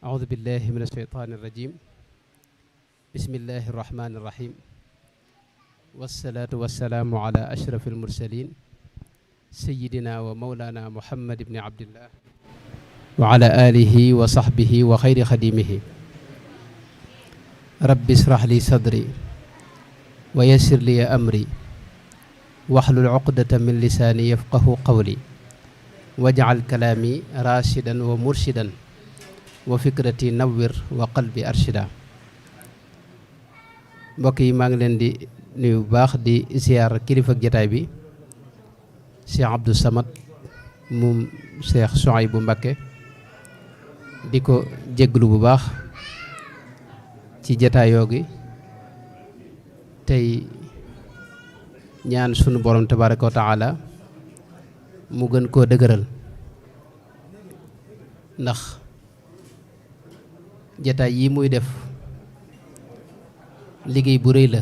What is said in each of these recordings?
أعوذ بالله من الشيطان الرجيم بسم الله الرحمن الرحيم والصلاة والسلام على أشرف المرسلين سيدنا ومولانا محمد بن عبد الله وعلى آله وصحبه وخير خديمه رب اشرح لي صدري ويسر لي أمري واحلل عقدة من لساني يفقه قولي واجعل كلامي راشدا ومرشدا وفكرتي نور وقلبي أرشدا. mbokk yi maa ngi leen di nuyu bu baax di ziar kilifa jotaay bi Cheikh Abdou Samad moom Cheikh Souhaïbou Mbacké di ko jégglu bu baax ci jotaayoo gi tey ñaan sunu borom tabaraka wa taala mu gën koo dëgëral ndax jotaay yi muy def liggéey bu rëy la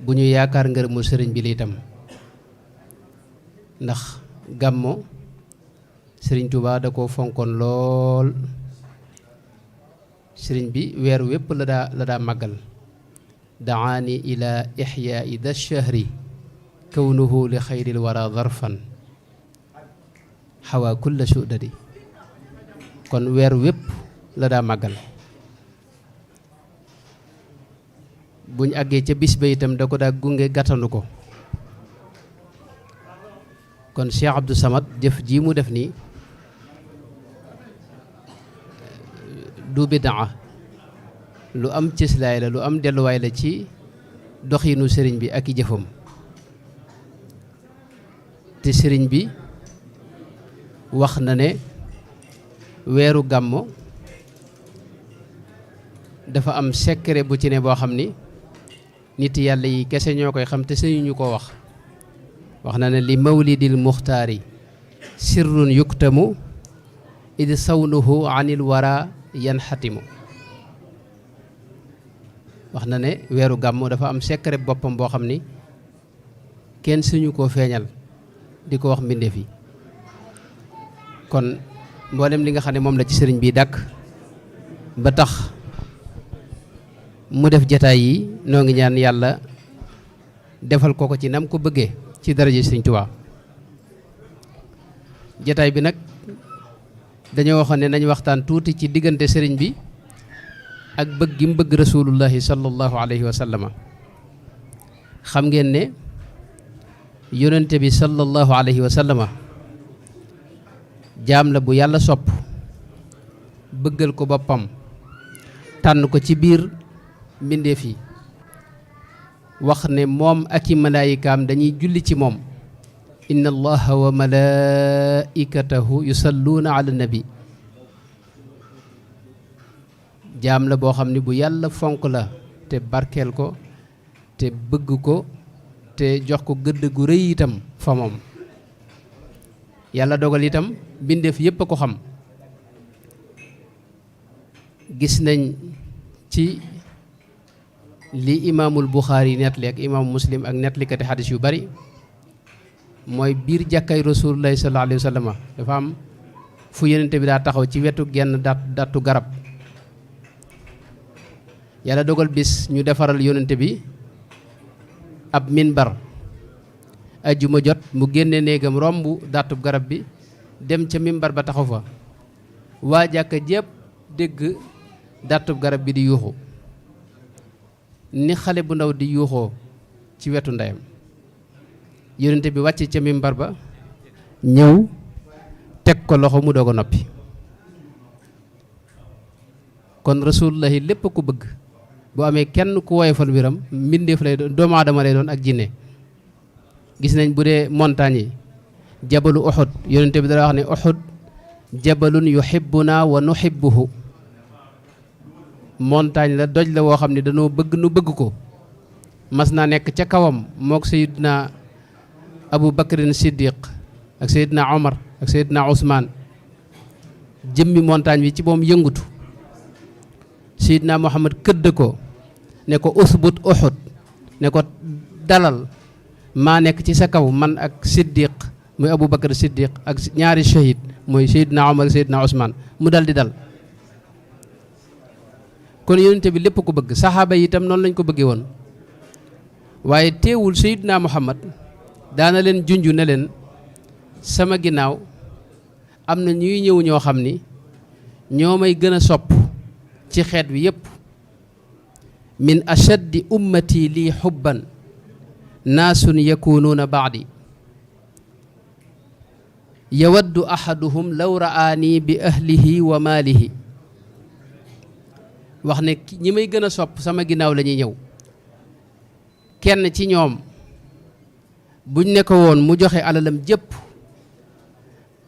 bu ñu yaakaar ngërëmu sëriñ bi la itam ndax gàmmo sëriñ Tuubaa da ko fonkoon lool sëriñ bi weer wépp la daa màggal daani ila ixyaai da shahri kawnuhu li xayril wara zarfan xawa kulla sudadi kon weer wépp la daa màggal buñ àggee ca bis ba itam da ko daa gunge gàttandu ko kon Cheikh Abdou Samad jëf ji mu def nii du bidaa lu am cëslaay la lu am delluwaay la ci doxinu sëriñ bi ak i jëfam te sëriñ bi wax na ne weeru gàmmo dafa am secret bu ci ne boo xam ni nit yàlla yi kese ñoo koy xam te sañu ñu ko wax na ne li mawlidil muxtaari sirrun yuktamu id sawnuhu anil wara yanxatimu wax na ne weeru gàmmu dafa am secret boppam boo xam ni kenn suñu koo feeñal di ko wax mbindeef yi kon mboolem li nga xam ne moom la ci sëriñ bi dàkk ba tax mu def jataay yi noo ngi ñaan yàlla defal ko ci nam ko bëggee ci daraja sëriñ Tuubaa jataay bi nag dañoo waxoon ne nañu waxtaan tuuti ci diggante sëriñ bi ak bëgg gi mu bëgg rasulullahi sallallahu alayhi wa sallama xam ngeen ne yonente bi sallallahu alayhi wa sallama jaam la bu yàlla sopp bëggal ko boppam tànn ko ci biir mbindeef yi wax ne moom ak i malaayikaam dañuy julli ci moom inna allaha wa malaikatahu yusalluuna ala nabi jaam la boo xam ne bu yàlla fonk la te barkeel ko te bëgg ko te jox ko gëdd gu rëy itam fa moom yàlla dogal itam mbindeef yépp a ko xam gis nañ ci li imaamul Buxaari nettali ak imaamu Muslim ak nettalikati xadis yu bari mooy biir jàkkay rasulullahi sallallahu alayhi wa sallam dafa am fu yonente bi daa taxaw ci wetu genn dattu garab yàlla dogal bis ñu defaral yonente bi ab minbar ajjuma jot mu génne néegam romb dattu garab bi dem ca minbar ba taxaw fa waa jàkka jépp dégg dattu garab bi di yuuxu ni xale bu ndaw di yuuxoo ci wetu ndeyam yonente bi wàcc ca minbar ba ñëw teg ko loxo mu doog a noppi kon rasulullahi lépp ko bëgg bu amee kenn ku woyofal mbiram mbindeef lay doon doomu aadama lay doon ak jinne gis nañ bu dee montagne yi jabalu Uhud yonente bi dara wax ne Uhud jabalun yuhibbuna wa nuhibbuhu montagne la doj la woo xam ne dañoo bëgg nu bëgg ko mas naa nekk ca kawam mook Seydina Abu Bakrin Siddiq ak Seydina Omar ak Seydina Ousmane jëmmi montagne bi ci moom yëngutu Seydina Muhammad këdd ko ne ko usbut Uhud ne ko dalal maa nekk ci sa kaw man ak siddiq muy Abu Bakar siddiq ak ñaari shahid mooy Seydina Omar Seydina Ousmane mu dal di dal. kon yonente bi lépp ko bëgg saxaaba yi itam noonu lañ ko bëggee woon waaye teewul Seydina Muhammad daana leen junj ne leen sama ginnaaw am na ñuy ñëw ñoo xam ni ñoo may gën a sopp ci xeet wi yépp min ashaddi ummati lii xubban naasun yakunuuna baadi yawaddu ahaduhum law ra'aani bi ahlihi wa maalihi wax ne ñi may gën a sopp sama ginnaaw la ñuy ñëw kenn ci ñoom buñ ne ko woon mu joxe alalam jépp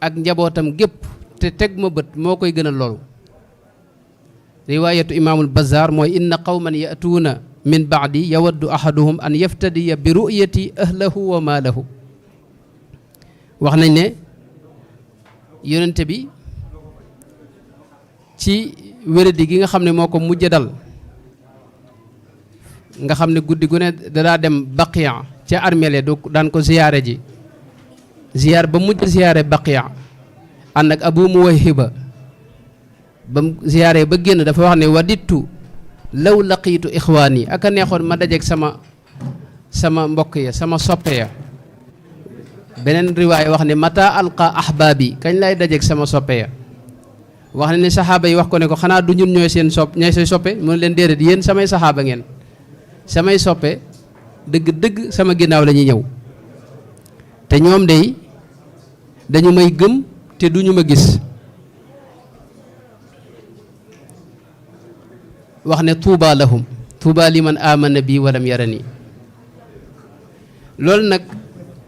ak njabootam gépp te teg ma bët moo koy gën a loolu riwaayatu imaamul Bazaar mooy inna qawman ya'tuuna min baadi yawaddu ahaduhum an yaftadiya bi ru'yati ahlahu wa maalahu wax nañ ne yonente bi ci wéradi gi nga xam ne moo ko mujj dal nga xam ne guddi gu ne dadaa dem Baqiya ca armeel du daan ko ziyaare ji ziyaar ba mujj ziyaare Baqiya ànd ak Abu Muwayhiba ba mu ziyaare ba génn dafa wax ne wadittu law laqiitu ixwaani aka neexoon ma dajeeg sama mbokk ya sama soppe ya beneen riwaay wax ne mata alqa ahbaabi kañ lay dajeeg sama soppe ya wax ne saxaaba yi wax ko ne ko xanaa du ñun ñooy say soppe mu ne leen déedéet yéen samay saxaaba ngeen samay soppe dëgg-dëgg sama ginnaaw la ñuy ñëw te ñoom day dañu may gëm te duñu ma gis wax ne tuuba lahum tuuba liman amana bi walam yarani loolu nag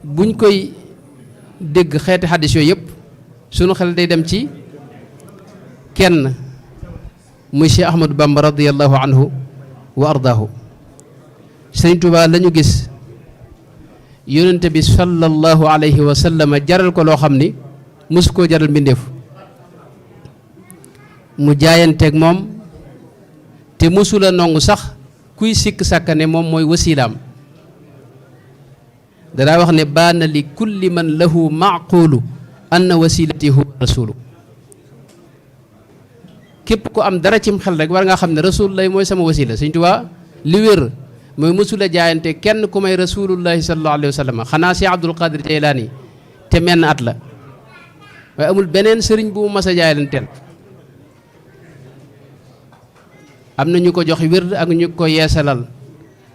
buñ koy dégg xeeti xaddis yooyu yëpp sunu xel day dem ci kenn muy Cheikh Ahmadou Bamba radiyallahu anhu wa ardaahu Sëriñ Tuubaa la ñu gis yonente bi sallallahu alayhi wa sallam jaral ko loo xam ni mosu koo jaral mbindeef mu jaayanteeg moom te mosula nongu sax kuy sikk sàkka ne moom mooy wasiilaam danaa wax ne baana li kulli man lahu maaqulu anna wasilati huwa rasulu képp ku am dara cim xel rek war nga xam ne rasul lay mooy sama wasila Sëriñ Tuubaa li wér mooy mosula jaayante kenn ku may rasulullahi sallallahu alayhi wa sallam xanaa Cheikh Abdul Qadir Jaylaani te menn at la waaye amul beneen sëriñ bu mu mas a jaayanteel am na ñu ko jox wér ak ñu ko yeesalal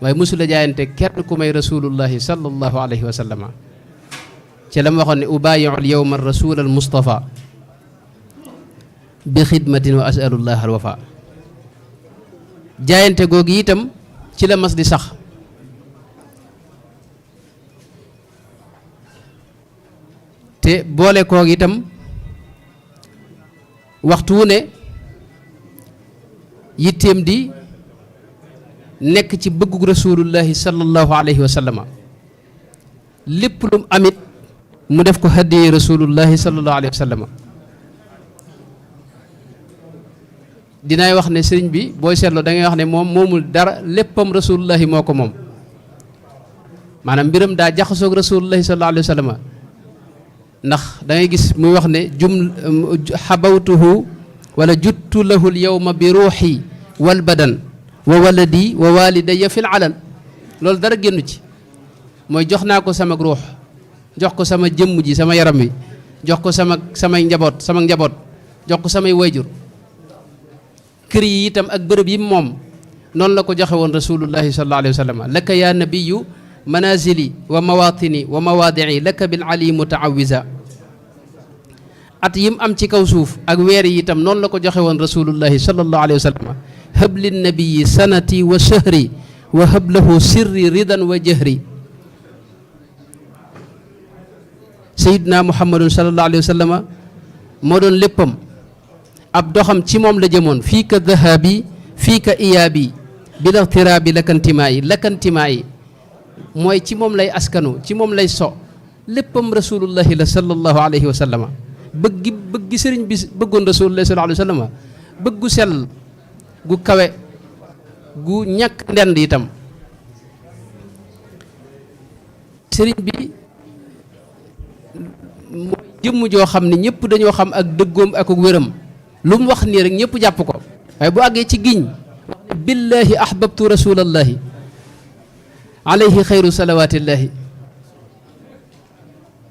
waaye mosula jaayante kenn ku may rasulullahi sallallahu alayhi wa sallam ci la ma waxoon ne ubaayiu al yawma rasul al mustafa bi xidmatin wa asalullah al wafa jaayante googu itam ci la mas di sax te boole koog itam waxtu wu ne yitteem di nekk ci bëggug rasulullahi sallallahu alayhi wa sallama lépp lu mu amit mu def ko haddiyee rasulullahi sallallahu alayhi wa sallama dinaay wax ne sëriñ bi booy seetloo da ngay wax ne moom moomul dara léppam rasulullahi moo ko moom maanaam mbiram daa jaxasoog rasulullahi sallallahu alayhi wa sallama ndax da ngay gis muy wax ne xabawtuhu wala juttu lahu l yawma bi ruuxi wal badan wa waladi wa walidaya fil alal loolu dara génnu ci mooy jox naa ko sama ruux jox ko sama jëmm ji sama yaram wi jox ko samay njaboot jox ko samay wayjur kër yi itam ak bërëb yi moom noonu la ko joxe woon rasulullahi sallallahu alayhi wa sallam laka ya nabiyu manazili wa mawatini wa mawaadii laka bil ali mutaawisa at yim am ci kaw suuf ak weer yi itam noonu la ko joxe woon rasulullahi sallallahu alayhi wa sallam hab lin nabiyi sanati wa shahri wa hab lahu sirri ridan wa jahri sayidna muhammadun sallallahu alayhi wa sallam moo doon léppam ab doxam ci moom la jëmoon fii ka dahabi fii ka iyaabi bila tiraabi lakkantimaa yi mooy ci moom lay askanu ci moom lay so léppam rasulullahi la sallallahu alayhi wa sallama bëggi sëriñ bi bëggoon rasulullahi sallallahu alayhi wa sallama bëggu sell gu kawe gu ñàkk ndend itam sëriñ bi mooy jëmm joo xam ne ñëpp dañoo xam ak dëggoom ak wéram lu mu wax nii rek ñëpp jàpp ko waaye bu àggee ci giñ wax ne billaahi ahbabtu rasulallahi alayhi xayru salawatillahi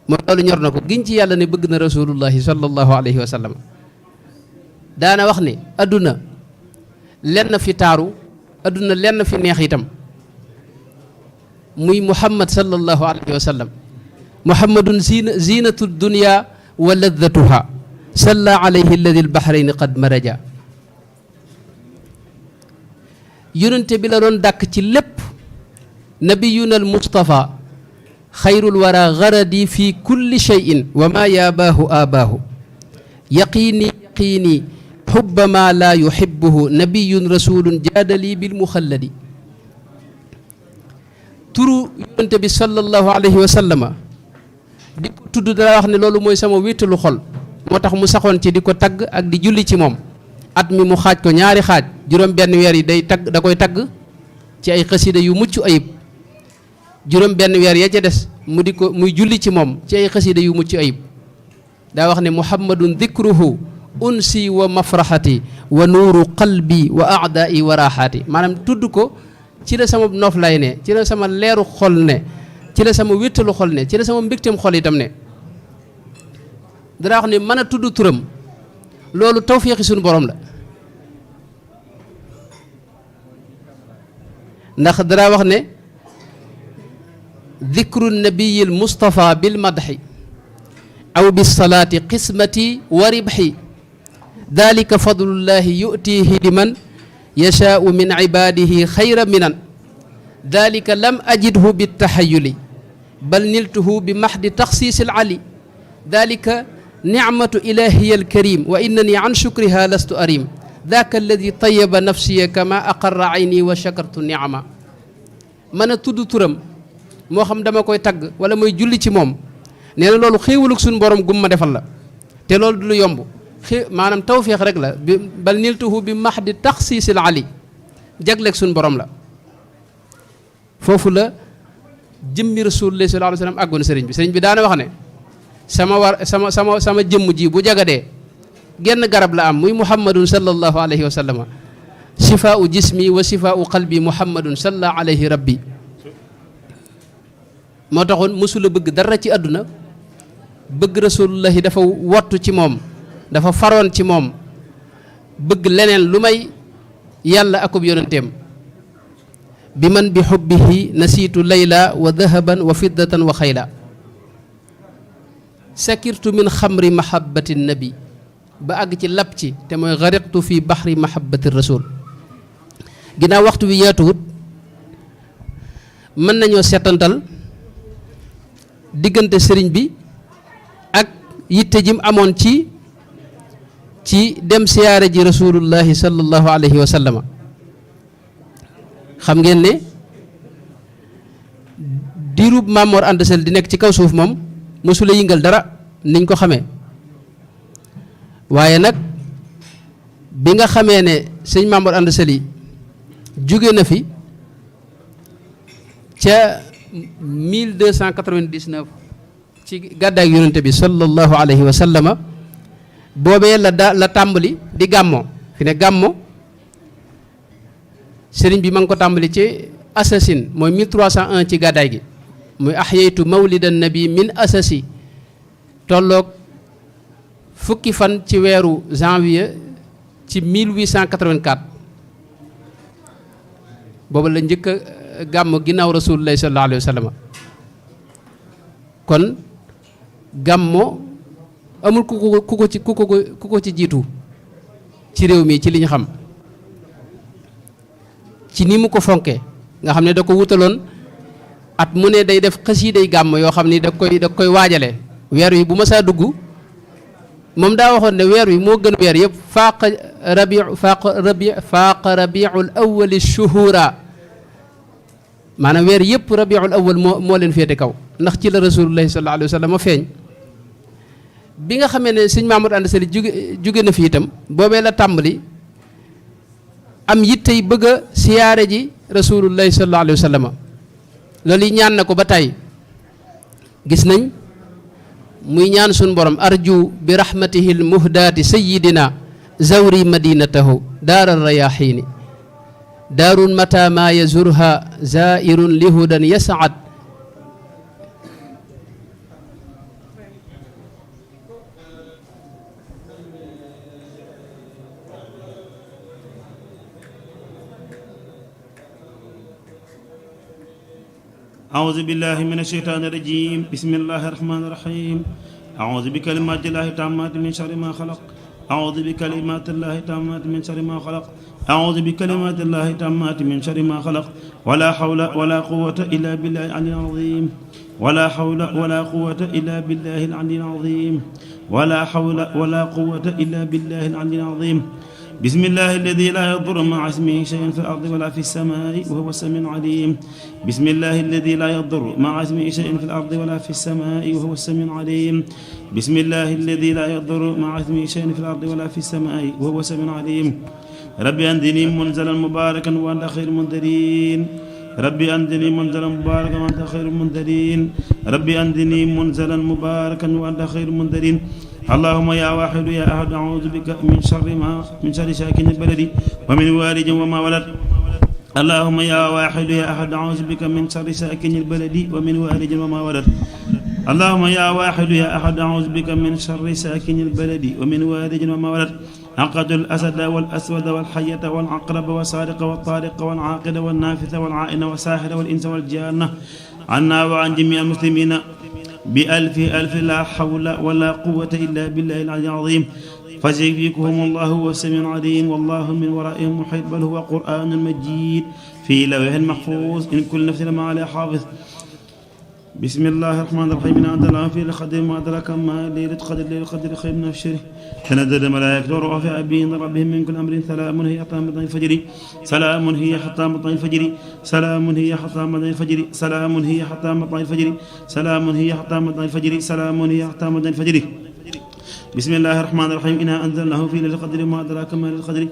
mooy loolu ñor na ko giñ ci yàlla ne bëgg na rasulullahi sallallahu alayhi wa sallam daana wax ne adduna lenn fi taaru adduna lenn fi neex itam muy muhammad sallallahu alayhi wa sallam muhammadun zinatu dunya wa laddatuha salla alayhi alladi albahrayni qad maraja yonente bi la doon dàkk ci lépp nabiyuna al mustafa xayrul wara garadi fi kulli cheyin wa ma yaabaahu aabaahu yaqiini xubba ma laa yuxibuhu nabiyun rasulun jaadali bil muxalladi turu yonente bi sallallahu alayhi wa sallama di ko tudd dara wax ne loolu mooy sama wéttalu xol moo tax mu saxoon ci di ko tagg ak di julli ci moom at mi mu xaaj ko ñaari xaaj juróom benn weer yi day tagg da koy tagg ci ay xasida yu mucc ayib juróom benn weer ya ca des mu di ko muy julli ci moom ci ay xasida yu mucc ayib daa wax ne muhammadun dikruhu unsi wa mafraxati wa nuuru qalbi wa aadaai wa raaxaati maanaam tudd ko ci la sama noof lay ne ci la sama leeru xol ne ci la sama wéttalu xol ne ci la sama mbégteem xol itam ne dara wax ne mën a tudd turam loolu tawféexi suñu borom la ndax dara wax ne dikru nabiyil mustafa bil madxi aw bis salaati qismati wa ribxi dalika fadlullahi yutihi liman yashaau min ibadihi xayra minan dalika lam ajidhu bittaxayuli bal niltuhu bi maxdi taxsiisi ali dalika nicmatu ilahiya alkarim wa innani an shukriha lastu arim daka alladi tayaba nafsiya kama aqarra ayni wa shakartu nicama mën a tudd turam moo xam dama koy tagg wala mooy julli ci moom nee na loolu xéewalug suñu borom gum ma defal la te loolu du lu yomb maanaam tawféex rek la bi bal niltuhu bi maxdi taxsiisil ali jagleeg suñu borom la foofu la jëmmi rasulullah sallallahu alayhi wa sallam àggoon sëriñ bi daana wax ne sama jëmm ji bu jagadee genn garab la am muy muhammadun sallallahu alayhi wa sallam shifaau jismi wa shifaau qalbi muhammadun salla alayhi rabbi moo taxoon mësula bëgg dara ci àdduna bëgg rasulullahi dafa wottu ci moom dafa faroon ci moom bëgg leneen lu may yàlla akub yonenteem bi man bi xubbihi nasiitu layla wa dahaban wa fiddatan wa xayla sakirtu min xamri mahabbati nabi ba àgg ci lab ci te mooy xariqtu fi baxri mahabbati rasul ginnaaw waxtu bi yaatuwut mën nañoo seetantal diggante sëriñ bi ak yitte jim amoon ci dem siyaare ji rasulullahi sallallahu alayhi wa sallama xam ngeen ne diirub Mamor Anta Sali di nekk ci kaw suuf moom mosula yëngal dara niñ ko xamee waaye nag bi nga xamee ne sëñ Mamor Anta Sali jóge na fi ca 1299 ci gàddaay yonente bi sallallahu alayhi wa sallama boobee la tàmbali di gàmmo fi ne gàmmo sëriñ bi ma ngi ko tàmbali ci assasine mooy 1301 ci gàddaay gi muy ahyaytu mawlidan nabi min asasi tolloog fukki fan ci weeru janvier ci 1884 booba la njëkk a gàmm ginnaaw rasulullahi sallallahu alayhi wa sallam kon gàmmo amul ku ko ci jiitu ci réew mi ci li ñu xam ci ni mu ko fonkee nga xam ne da ko wutaloon at mu ne day def xasiiday gàmm yoo xam ni da koy waajale weer wi bu ma saa dugg moom daa waxoon ne weer wi moo gën weer yëpp faaqa rabiul awwali shuhura maanaam weer yëpp rabiul awwal moo leen féete kaw ndax ci la rasulullahi sallallahu alayhi wa sallam feeñ bi nga xamee ne sëñ Mamadou Anta Sali jóge na fi itam boobee la tàmbali am yittey bëgg a siyaare ji rasulullahi sallallahu alayhi wa sallam loolu yi ñaan na ko ba tey gis nañ muy ñaan sun borom arju bi rahmatihi l muhdaati sayidina zawri madinatahu daara rayaxiini daarun mata ma yazurha zairun lihudan yasaad أعوذ بالله من الشيطان الرجيم بسم الله الرحمن الرحيم أعوذ بكلمات الله التامات من شر ما خلق أعوذ بكلمات الله التامات من شر ما خلق أعوذ بكلمات الله التامات من شر ما خلق ولا حول ولا قوة إلا بالله العلي العظيم ولا حول ولا قوة إلا بالله العلي العظيم ولا حول ولا قوة إلا بالله العلي العظيم بسم الله الذي لا يضر مع اسمه شيء في الأرض ولا في السماء وهو السميع العليم بسم الله الذي لا يضر مع اسمه شيء في الأرض ولا في السماء وهو السميع العليم بسم الله الذي لا يضر مع اسمه شيء في الأرض ولا في السماء وهو السميع العليم ربي أنزلني منزلا مباركا وأنت خير المنزلين ربي أنزلني منزلا مباركا وأنت خير المنزلين ربي أنزلني منزلا مباركا وأنت خير المنزلين اللهم يا واحد يا أحد أعوذ بك من شر ساكن البلد ومن والد وما ولد اللهم يا واحد يا أحد أعوذ بك من شر ساكن البلد ومن والد وما ولد اللهم يا واحد يا أحد أعوذ بك من شر ساكن البلد ومن والد وما ولد عقد الأسد والأسود والحية والعقرب والسارق والطارق والعاقد والنافث والعائن والساحر والإنس والجانة عنا وعن جميع المسلمين بألف ألف لا حول ولا قوة إلا بالله العلي العظيم فسيكفيكهم الله هو السميع العليم والله من ورائهم محيط بل هو قرآن مجيد في لوح محفوظ إن كل نفس لما عليه حافظ بسم الله الرحمن الرحيم إن أنزلناه في القدر ما أدراك ما ليلة قدر ليلة قدر خير من الشر تنزل الملائكة والروح فيها بإذن ربهم من كل أمر سلام هي حتى مطلع الفجر سلام هي حتى مطلع الفجر سلام هي حتى مطلع الفجر سلام هي حتى مطلع الفجر سلام هي حتى مطلع الفجر سلام هي حتى مطلع الفجر بسم الله الرحمن الرحيم إنا أنزلناه في ليلة القدر ما أدراك ما ليلة القدر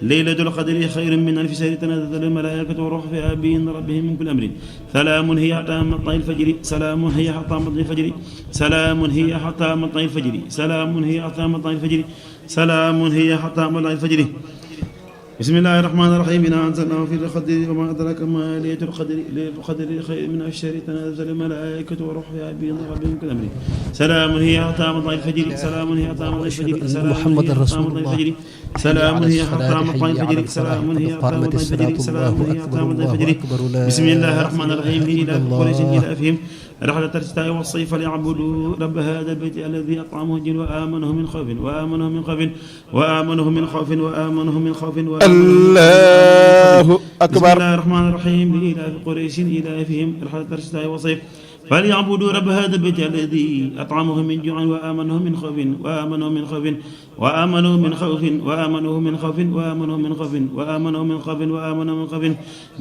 ليلة القدر خير من ألف شهر تنزل الملائكة والروح فيها بإذن ربهم من كل أمر سلام هي حتى مطلع الفجر سلام هي حتى مطلع الفجر سلام هي حتى مطلع الفجر سلام هي حتى مطلع الفجر سلام هي حتى مطلع الفجر بسم الله الرحمن الرحيم إنا أنزلناه في القدر وما أدراك ما ليلة القدر ليلة القدر خير من ألف شهر تنزل الملائكة والروح فيها بإذن ربهم من كل أمر سلام هي حتى مطلع الفجر سلام هي حتى مطلع الفجر سلام هي حتى مطلع الفجر سلام هي حتى مطلع الفجر سلام هي حتى مطلع الفجر سلام هي حتى مطلع الفجر بسم الله الرحمن الرحيم إلى قريش إلى أفهم رحلة الشتاء والصيف ليعبدوا رب هذا البيت الذي أطعمه جن وآمنه من خوف وآمنه من خوف وآمنه من خوف وآمنه من خوف الله أكبر بسم الله الرحمن الرحيم إلى قريش إلى أفهم رحلة الشتاء والصيف فليعبدوا رب هذا البيت الذي أطعمه من جوع وآمنه من خوف وآمنه من خوف وآمنه من خوف وآمنه من خوف وآمنه من خوف وآمنه من خوف وآمنه من خوف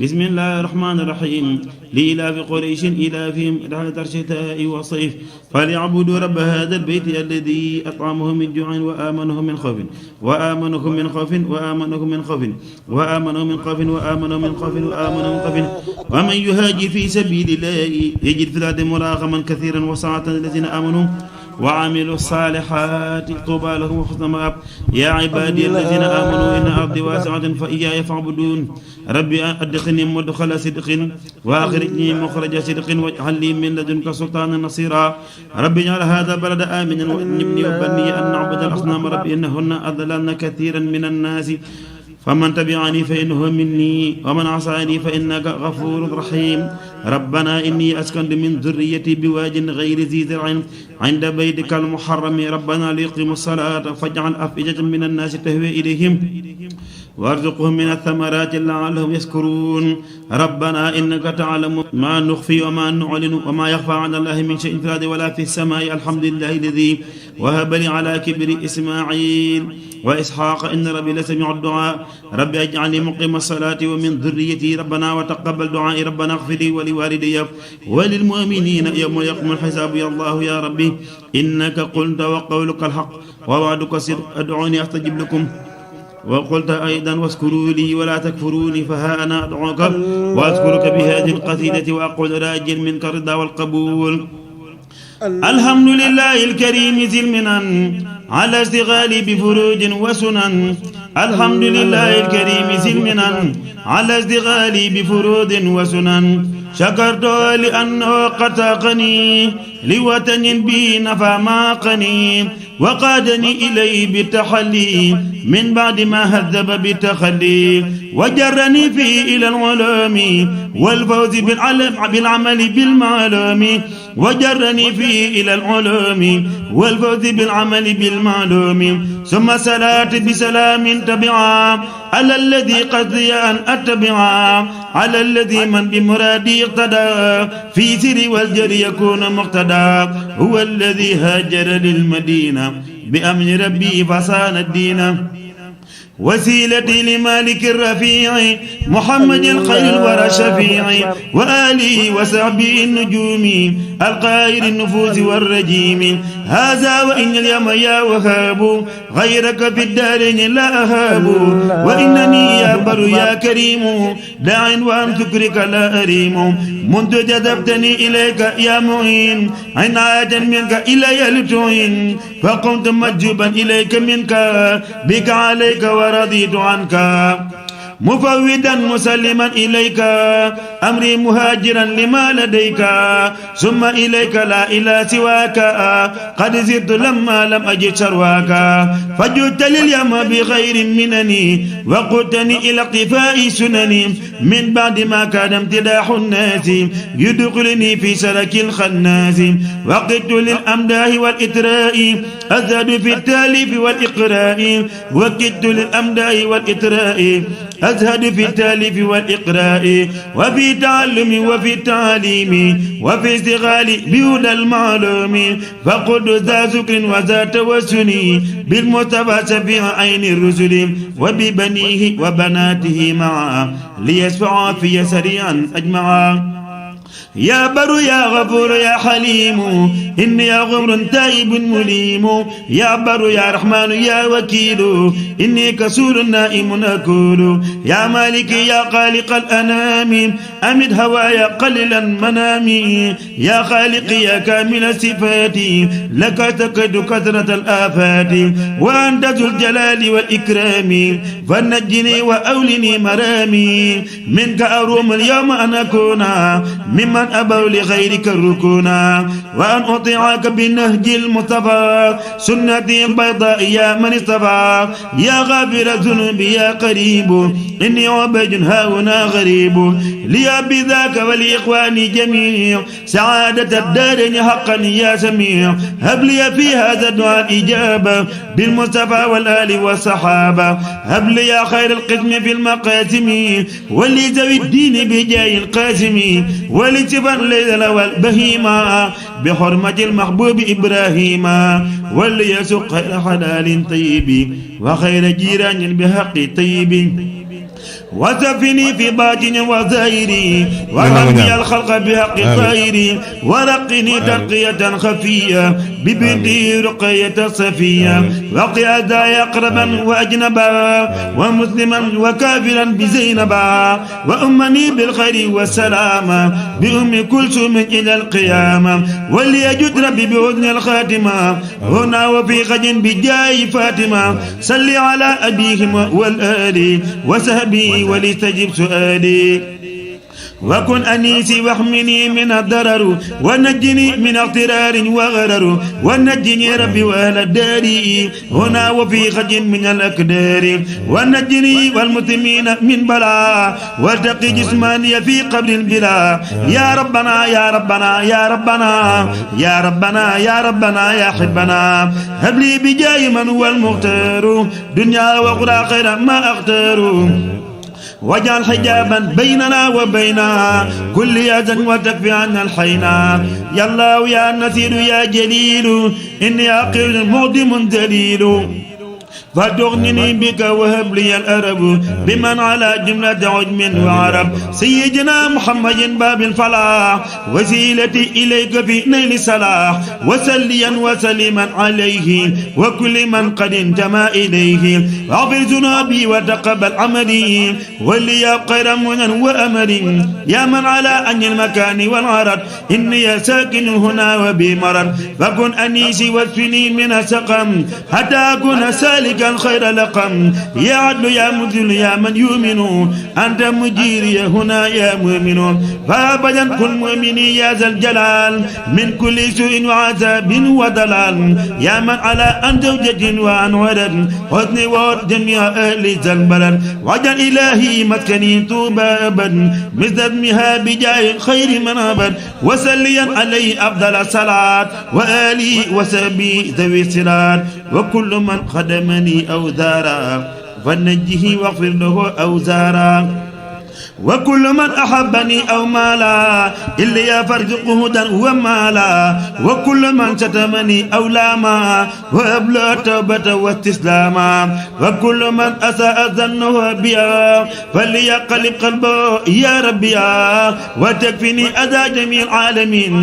بسم الله الرحمن الرحيم لإلاف قريش إلافهم رحلة الشتاء والصيف فليعبدوا رب هذا البيت الذي أطعمه من جوع وآمنه من خوف وآمنه من خوف وآمنه من خوف وآمنه من خوف وآمنه من خوف وآمنه من خوف ومن يهاجر في سبيل الله يجد في الأرض مراغما كثيرا وسعة الذين آمنوا وعملوا الصالحات طوبى لهم وحسن مآب يا عبادي الذين آمنوا إن أرضي واسعة فإياي فاعبدون ربي أدخلني مدخل صدق وأخرجني مخرج صدق واجعل لي من لدنك سلطانا نصيرا ربي اجعل هذا البلد آمنا واجنبني وبني أن نعبد الأصنام ربي إنهن أضللن كثيرا من الناس فمن تبعني فإنه مني ومن عصاني فإنك غفور رحيم ربنا إني أسكنت من ذريتي بواد غير ذي زرع عند بيتك المحرم ربنا ليقيموا الصلاة فاجعل أفئدة من الناس تهوي إليهم وارزقهم من الثمرات لعلهم يشكرون ربنا إنك تعلم ما نخفي وما نعلن وما يخفى عن الله من شيء في الأرض ولا في السماء الحمد لله الذي وهب لي على كبر إسماعيل وإسحاق إن ربي لسميع الدعاء ربي اجعلني مقيم الصلاة ومن ذريتي ربنا وتقبل دعائي ربنا اغفر لي ولوالدي وللمؤمنين يوم يقوم الحساب يا الله يا ربي إنك قلت وقولك الحق ووعدك صدق أدعوني أستجب لكم وقلت أيضا واذكروا لي ولا تكفروني فها أنا أدعوك وأذكرك بهذه القصيدة وأقول راجل منك الرضا والقبول الحمد لله الكريم ذي المنن على اشتغالي بفروج وسنن الحمد لله الكريم ذي المنن على اشتغالي بفروج وسنن شكرت لأنه قد ساقني لوطن بي نفى ما قني وقادني إليه بالتحلي من بعد ما هذب بالتخلي وجرني فيه إلى العلوم والفوز بالعمل بالمعلوم وجرني فيه إلى العلوم والفوز بالعمل بالمعلوم ثم صلاة بسلام تبعا على الذي قصدي أن أتبعا على الذي من بمرادي اقتدى في سر والجر يكون مقتدى هو الذي هاجر للمدينة بأمر ربي فصان الدين وسيلتي لمالك الرفيع محمد خير الورى شفيع وآله وصحبه النجوم القائر النفوس والرجيم هذا وإن اليوم يا وهاب غيرك في الدارين لا أهاب وإنني يا بر يا كريم داع وأن شكرك لا أريم منذ جذبتني إليك يا معين عناية منك إلي لتعين فقمت مجوبا إليك منك بك عليك ورضيت عنك مفودا مسلما إليك أمري مهاجرا لما لديك ثم إليك لا إله سواك قد زدت لما لم أجد شرواك فجدت لليوم بخير منني وقدتني إلى اقتفاء سنني من بعد ما كان امتداح الناس يدخلني في سلك الخناس وقدت للأمداه والإتراء أزهد في التاليف والإقراء وقدت للأمداه والإتراء أزهد في التاليف والإقراء وفي تعلم وفي التعليم وفي استغال بهدى المعلوم فقد ذا ذكر وذا توسني بالمصطفى شفيع عين الرسل وببنيه وبناته معا ليشفعا في سريعا أجمعا يا بر يا غفور يا حليم إني يا غفر تائب مليم يا بر يا رحمن يا وكيل إني كسول نائم أكول يا مالك يا خالق الأنام أمد هوايا قللا منامي يا خالق يا كامل الصفات لك تكد كثرة الآفات وأنت ذو الجلال والإكرام فنجني وأولني مرامي منك أروم اليوم أن أكون ممن أبوا لغيرك الركونا وأن أطيعك بالنهج المصطفى سنتي بيضاء يا من اصطفى يا غافر الذنوب يا قريب إني عبد هاهنا غريب لي بذاك ولإخواني جميع سعادة الدارين حقا يا سميع هب لي في هذا الدعاء إجابة بالمصطفى والآل والصحابة هب لي يا خير القسم في المقاسم ولذوي الدين بجاه القاسم ولجبا الليل والبهيمة بحرمة المحبوب إبراهيم وليسق خير حلال طيب وخير جيران بحق طيب وسفني في باطن وظاهري وربي الخلق بحق خيري ورقني ترقية خفية ببنتي رقية صفية وقي أداي أقربا وأجنبا ومسلما وكافرا بزينبا وأمني بالخير والسلام بأم كلثوم إلى القيامة وليجد ربي بحسن الخاتمة هنا وفي غد بجاي فاطمة صل على أبيهم والآل وسهبي ولتجب سؤالي وكن أنيسي واحمني من الضرر ونجني من اغترار وغرر ونجني ربي وأهل الدار هنا وفي خج من الأكدار ونجني والمسلمين من بلاء وارتقي جسماني في قبر البلا يا ربنا يا ربنا يا ربنا يا ربنا يا ربنا يا حبنا هب لي بجاه من هو المختار دنيا وأخرى خير ما أختار واجعل حجابا بيننا وبين كل أذى وتكفي عنا الحينا يا الله يا نصير يا جليل إني عقيل معدم ذليل فتغنني بك وهب لي الأرب بمن على جملة عجم وعرب سيدنا محمد باب الفلاح وسيلتي إليك في نيل الصلاح وسليا وسلما عليه وكل من قد انتمى إليه واغفر ذنوبي وتقبل عملي ولي خير منن وأمر يا من على أن المكان والعرض إني ساكن هنا وبمرض فكن أنيسي واسفني من السقم حتى أكون سالكا خير لقم يا عدل يا مذل يا من يؤمن أنت مجيري هنا يا مؤمن فأبدا كن مؤمني يا ذا الجلال من كل سوء وعذاب وضلال يا من على أن زوجة وعن ولد حسن وعد جميع أهل ذا البلد وجل إلهي مسكني طوبى أبدا مثل اسمها بجاه خير من أبد وسليا عليه أفضل الصلاة وآلي وسبي ذوي الصلاة وكل من خدمني أو زارا فنجه واغفر له أوزارا وكل من أحبني أو مالا إلا فرزقه هدى ومالا وكل من شتمني أو لاما وأبلغ توبة واستسلاما وكل من أساء ظنه بيا فليقلب قلبه يا ربي وتكفني أذى جميع العالمين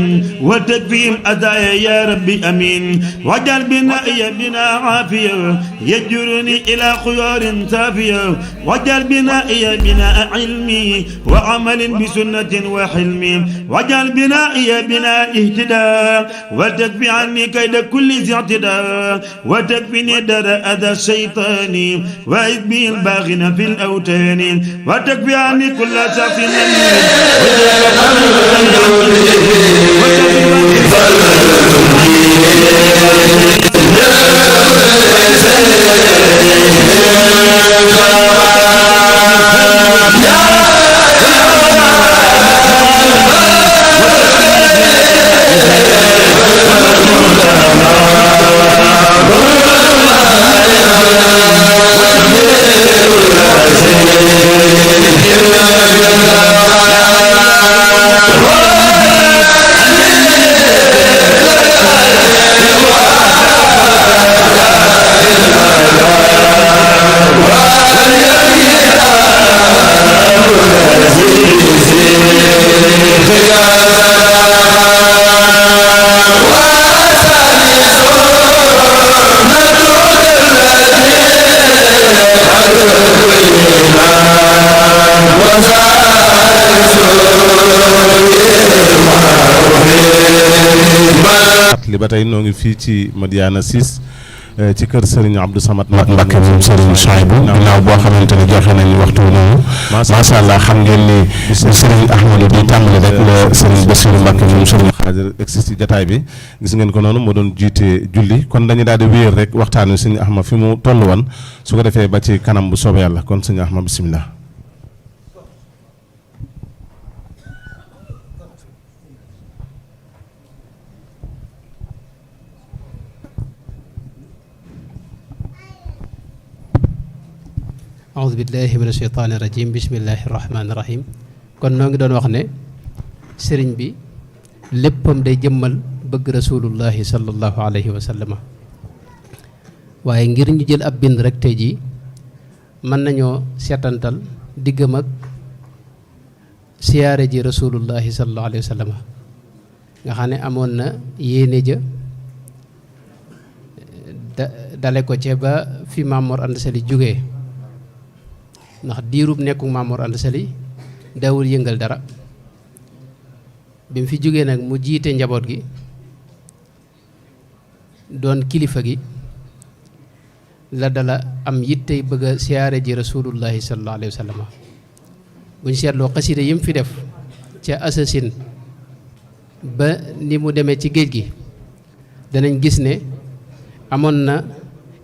وتكفيهم أذى يا ربي أمين واجعل بنائي بنا عافية يجرني إلى خيار صافية واجعل بنائي بناء علمي وعمل بسنة وحلم واجعل بنائي بناء اهتداء وتكفي عني كيد كل ذي اعتداء وتكفيني در أذى الشيطان وإذ به الباغين في الأوتان وتكفي عني كل شخص li ba tey noo ngi fii ci Madiyana 6 ci kër Serigne Abdou Samad Mbacké moom Serigne Souhaïbou ginnaaw boo xamante ni joxe nañu waxtu noonu macha allah xam ngeen ni Serigne Ahmadou di tàmbali rek la Serigne Bassirou Mbacké moom Serigne Khadir egsi ci jataay bi gis ngeen ko noonu moo doon jiite julli kon dañu daal di wéer rek waxtaan wi Serigne Ahmad fi mu toll woon su ko defee ba ci kanam bu soobee yàlla kon Serigne Ahmad bisimilah. aoudu billahi min asheytaani rajim bismillahi rahmaani rahim kon noo ngi doon wax ne sëriñ bi léppam day jëmmal bëgg rasulullahi sallallahu alayhi wa sallama waaye ngir ñu jël ab bind rek tey jii mën nañoo seetantal diggam ak siyaare ji rasulullahi sallallahu alayhi wa sallama nga xam ne amoon na yéene ja dale ko ca ba fi Maam Mor Anta Sali jógee ndax diirub nekku Maam Mor Anta Sali daawul yëngal dara bi mu fi jógee nag mu jiite njaboot gi doon kilifa gi la dala am yittey bëgg a siyaare ji rasulullahi sallallahu alayhi wa sallam bu ñu seetloo xasida yi mu fi def ca assasine ba ni mu demee ci géej gi danañ gis ne amoon na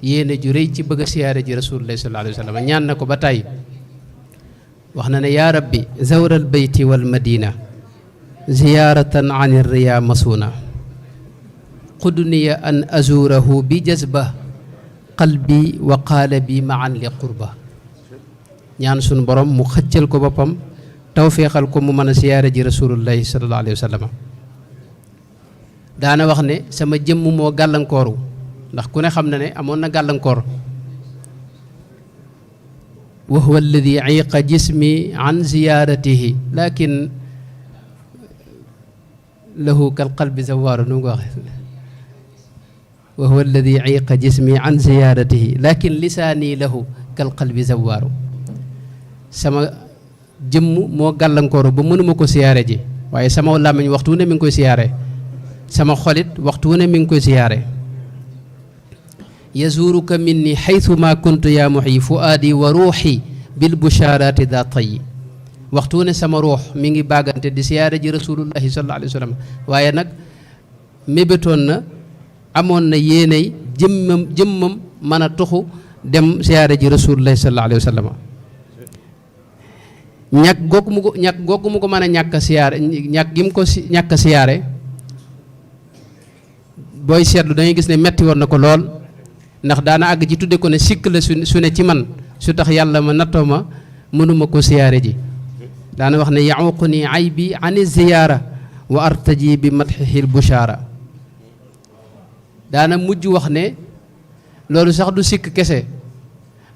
yéene ju rëy ci bëgg a siyaare ji rasulullahi sallallahu alayhi wa sallam ñaan na ko ba tàyyi wax na ne yaa rabbi zawral bayti wal madina ziyaaratan an riya masuna qudniya an azurahu bi jazba qalbi wa qaalabi maan li qurba ñaan sunu borom mu xëccal ko boppam tawféexal ko mu mën a siyaare ji rasulullahi sallallahu alayhi wa sallam daana wax ne sama jëmm moo gàllankooru ndax ku ne xam na ne amoon na gàllankoor wa huwa alladi iqa jismi an ziyaaratihi lakin lahu kal qalbi zawaaru nu mu ko waxee wa huwa alladi iqa jismi an ziyaaratihi lakin lisaani lahu kal qalbi zawaaru sama jëmm moo gàllankooru ba mënuma ko siyaare ji waaye sama làmmiñ waxtu wu ne mi ngi koy siyaare sama xolit waxtu wu ne mi ngi koy siyaare yazuruka minni xaytu ma kuntu yaa muxyi fuaadi wa ruuxi bil bushaaraati daa tayyi waxtu wu ne sama ruux mi ngi bàggante di siyaare ji rasulullahi sallallahu alayhi wa sallam waaye nag mébétoon na amoon na yéenay jëmmam mën a tuxu dem siyaare ji rasulullahi sallallahu alayhi wa sallam ñàkk googu mu ko mën a ñàkk a siyaare ñàkk gi mu ko ñàkk a siyaare booy seetlu dangay gis ne metti woon na ko lool ndax daana àgg ci tudde ko ne sikk la su ne ci man su tax yàlla ma nattoo ma mënuma ko siyaare ji daana wax ne yaququni aybi ani ziyaara wa artaji bi madxihil bushaara daana mujj wax ne loolu sax du sikk kese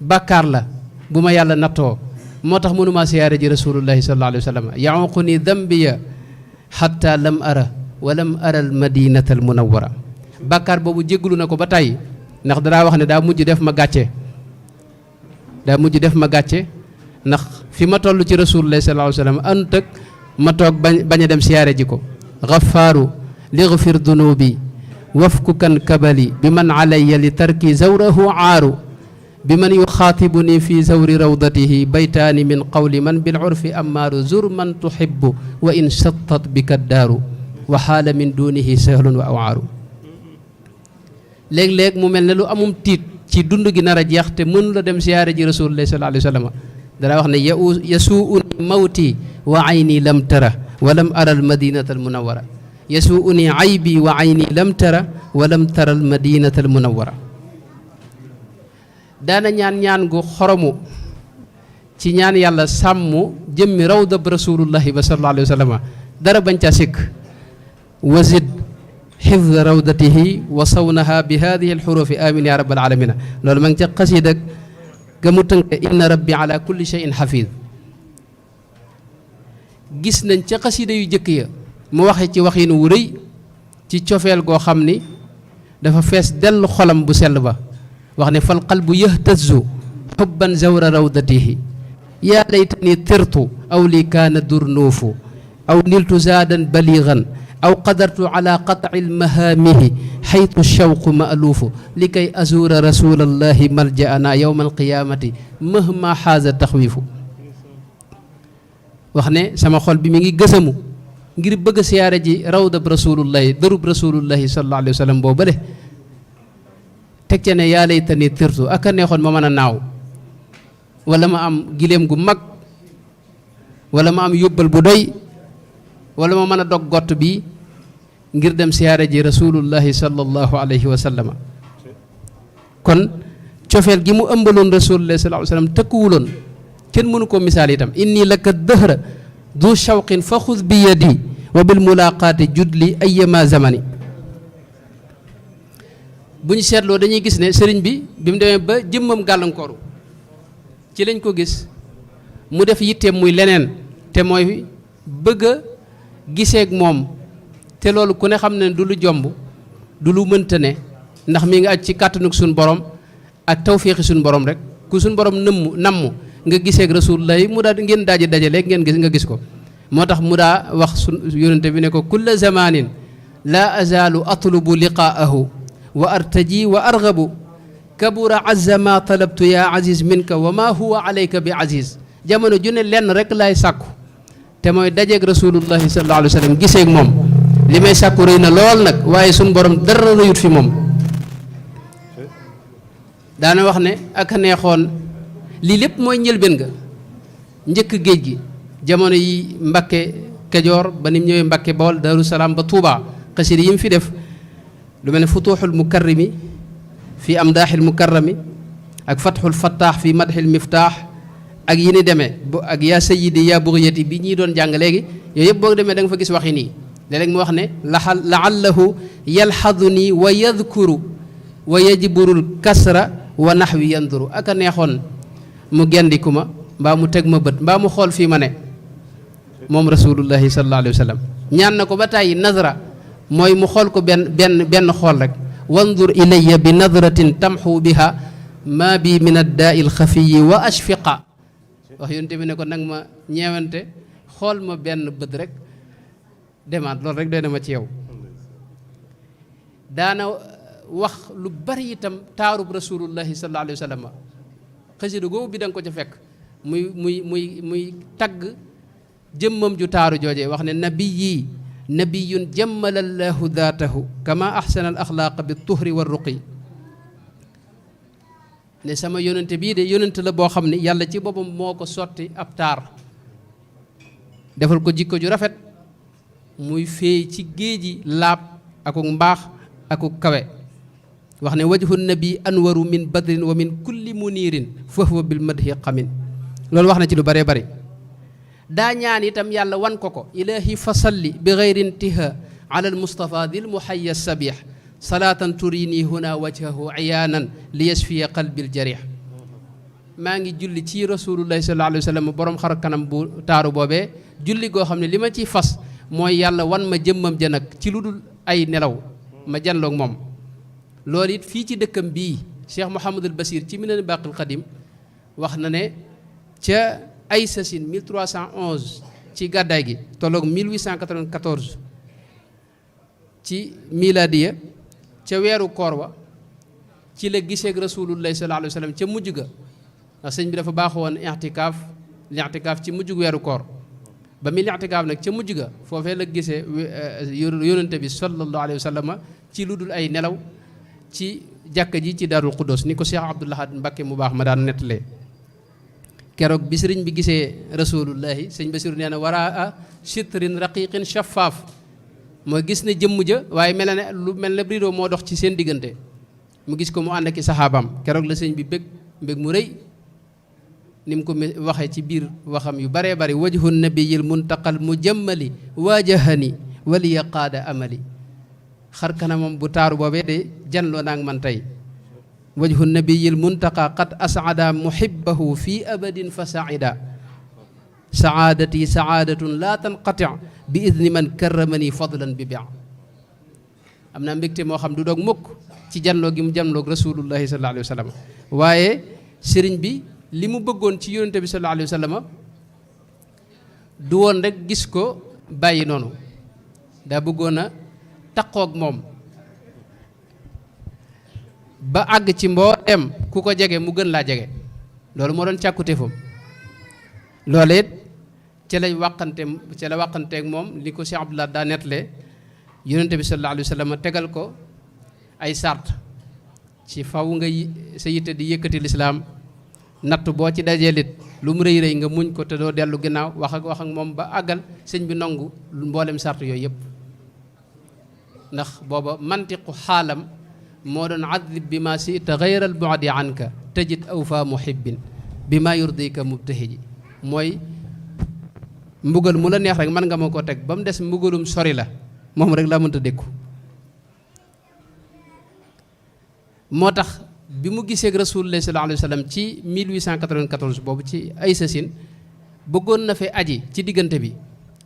bàkkaar la bu ma yàlla nattoo moo tax mënumaa siyaare ji rasulullahi sallallahu alayhi wa sallam yaququni dambiya xatta lam ara wa lam ara al madinata al munawwara bàkkaar boobu jéggalu na ko ba tàyyi ndax danaa wax ne daa mujj def ma gàcce ndax fi ma toll ci rasulullahi sallallahu alayhi wa sallam ànd ak ma toog bañ a dem siyaare ji ko gafaaru ligfir dunubi wafku kan kabali bi man alayya li tarki zawrahu aaru bi man yuxaatibuni fi zawri rawdatihi baytaani min qawli man bil urfi ammaaru zur man tuhibbu wa in shattat bika daaru wa xaala min dunihi sahlun wa awaaru léeg-léeg mu mel ne lu amum tiit ci dund gi nar a jeex te mënu la dem siyaare ji rasulullahi sallallahu alayhi wa sallam dana wax ne yasuuni mawti wa ayni lam tara wa lam ara al madinata al munawwara yasuuni aybi wa ayni lam tara wa lam tara al madinata al munawwara daana ñaan gu xoromu ci ñaan yàlla sàmm jëmmi rawdab rasulullahi ba sallallahu alayhi wa sallam dara bañ ca sikk wazid xifda rawdatihi wa sawnaha bi hadihi alxurufi amin ya rabbal alamina loolu ma ngi ca xasiid ak ga mu tënk inna rabbi ala kulli shay'in xafid gis nañ ca xasiida yu jëkk ya mu waxe ci waxin wu rëy ci cofeel goo xam ni dafa fees dell xolam bu sell ba wax ne fal qalbu yahtazu xubban zawra rawdatihi yaa laytani tirtu aw li kaana durnuufu aw niltu zaadan baligan aw qadartu ala qatci lmahaamihi xaytu shawqu maaluufu li kay azuura rasulallahi maljaana yowma alqiyaamati mahma xaaza taxwiifu wax ne sama xol bi mi ngi gësamu ngir bëgg a siyaare ji rawdab rasulullahi dërub rasulullahi sallallahu alayhi wa sallam boo bële teg ca ne yaa laytani tirtu ak a neexoon ma mën a naaw wala ma am giléem gu mag wala ma am yóbbal bu doy wala ma mën a dog gott bi ngir dem siyaare ji rasulullahi sallallahu alayhi wa sallama kon cofeel gi mu ëmbaloon rasulullahi sallallahu alayhi wa sallam tëkkuwuloon kenn mënu koo misaal itam inni laka dëhra du shawqin fa xud bi yadi wa bil mulaqaati judli ayyama zamani bu ñu seetloo dañuy gis ne sëriñ bi mu demee ba jëmmam gàllankooru ci lañ ko gis mu def yitteem muy leneen te mooy bëgg a giseek moom te loolu ku ne xam ne du lu jomb du lu mënta ne ndax mi nga aj ci kàttanug suñu borom ak tawféexi suñu borom rek ku suñu borom namm nga giseek rasulullahi mu daa ngeen daje léegi ngeen gis nga gis ko moo tax mu daa wax su yonente bi ne ko kulla zamanin la azalu atlubu liqaahu wa artaji wa argabu kabura azza ma talabtu ya aziz minka wa ma huwa alayka bi aziz jamono ju ne lenn rek laay sàkku te mooy dajeeg rasulullahi sallallahu alayhi wa sallam giseeg moom li may sàkku rëy na lool nag waaye suñu borom dara rëyut fi moom daana wax ne ak a neexoon lii lépp mooy njëlbeen nga njëkk géej gi jamono yi Mbakke Kajoor ba ni mu ñëwee Mbakke Bawol Daaru Salaam ba Tuubaa xasida yi mu fi def lu mel ne futuuxul mukarrimi fi amdaaxil mukarrami ak fatxul fattaax fi madxil miftaax ak yi ni demee ak yaa sayyidi yaa bugyati bi ñuy doon jàng léegi yooyu yëpp boo demee da nga fa gis waxi nii léeg-léeg mu wax ne laallahu yalxadu nii wa yadkuru wa yajburul kasra wa naxwi yanduru ak a neexoon mu gendiku ma mbaa mu teg ma bët mbaa mu xool fii ma ne moom rasulullahi sallallahu alayhi wa sallam ñaan na ko ba tàyyi nazra mooy mu xool ko benn xool rek wandur ilayya bi nadratin tamxu biha ma bi min addaa il xafiyi wa ashfiqa wax yonte bi ne ko nag ma ñeewante xool ma benn bët rek demaat loolu rek doy na ma ci yow daana wax lu bari itam taarub rasulullahi sallallahu alayhi wa sallam xasida googu bi da nga ko ca fekk muy tagg jëmmam ju taaru joojee wax ne nabiyi nabiyun jammalallahu daatahu kama ahsana al axlaaqa bi tuhri wa ruqi ne sama yonente bii de yonente la boo xam ne yàlla ci boppam moo ko sotti ab taar defal ko jikko ju rafet muy féey ci géeji laab akuk mbaax akuk kawe wax ne wajhu nabi anwaru min badrin wa min kulli muniirin fa huwa bil madhi xamin loolu wax na ci lu bëree bëri daa ñaan itam yàlla wan ko ilahi fasalli bi gayri intiha ala al mustafa dil muhayya sabih salaatan turini huna wajhahu iyaanan li yasfiya qalbil jarih maa ngi julli ci rasulullahi sallallahu alayhi wa sallam borom xar kanam bu taaru boobee julli goo xam ne li ma ciy fas mooy yàlla wan ma jëmmam ja nag ci lu dul ay nelaw ma janloog moom loolu it fii ci dëkkam bii Cheikh Mouhamadul Basir ci Minanul Baaqil Qadim wax na ne ca ay sasin 1311 ci gàddaay gi tolloog 1894 ci miladiya ca weeru koor wa ci la giseeg rasulullahi sallallahu alayhi wa sallam ca mujj ga ndax sëñ bi dafa baaxoon i'tikaaf ci mujjug weeru koor ba mi i'tikaaf nag ca mujj ga foofee la gisee yonente bi sallallahu alayhi wa sallam ci lu dul ay nelaw ci jàkka ji ci Daarul Quddoos ni ko Cheikh Abdoul Ahad Mbacké mu baax ma daan nettalee keroog bi sëriñ bi gisee rasulullahi sëñ Basiru nee na waraa chitrin raqiqin shaffaaf mooy gis ne jëmm ja waaye mel na ne lu mel ne rideau moo dox ci seen diggante mu gis ko mu ànd ak i saxaabaam keroog la sëñ bi bég mu rëy ni mu ko waxee ci biir waxam yu baree bari wajhu nabiyil muntaqal mujammali waajahani waliya qaada amali xar kanamam bu taaru boobee de janloo naag man tey wajhu nabiyil muntaqa qad asada muhibbahu fi abadin fa saida saadati saadatun la tanqati bi idni man karramani fadlan bi bia am naa mbégte moo xam du doog mukk ci janloo gi mu janloog rasulullahi sallallahu alayhi wa sallam waaye sëriñ bi li mu bëggoon ci yonente bi sallallahu alayhi wa sallam du woon rek gis ko bàyyi noonu daa bëggoon a taqoog moom ba àgg ci mbooleem ku ko jege mu gën laa jege loolu moo doon càkkute fam loolu it ca la wàqanteeg moom li ko Cheikh Abdoulaye daa nettale yonente bi sallallahu alayhi wa sallam tegal ko ay sart ci faw nga sa yitte di yëkkati lislaam natt boo ci dajeelit lu mu rëy rëy nga muñ ko te doo dellu ginnaaw wax ak moom ba àggal sëñ bi nangu mboolem sart yooyu yëpp ndax booba mantiqu xaalam moo doon adlib bi ma sita gayra al bu'di anka tajid awfa muhibbin bi ma yurdika mubtahiji mooy mbugal mu la neex rek mën nga ma ko teg ba mu des mbugalum sori la moom rek laa mënta dékku moo tax bi mu gisee rasulullah sallallahu alayhi wa sallam ci 1894 boobu ci ay sasin bëggoon na fe aji ci diggante bi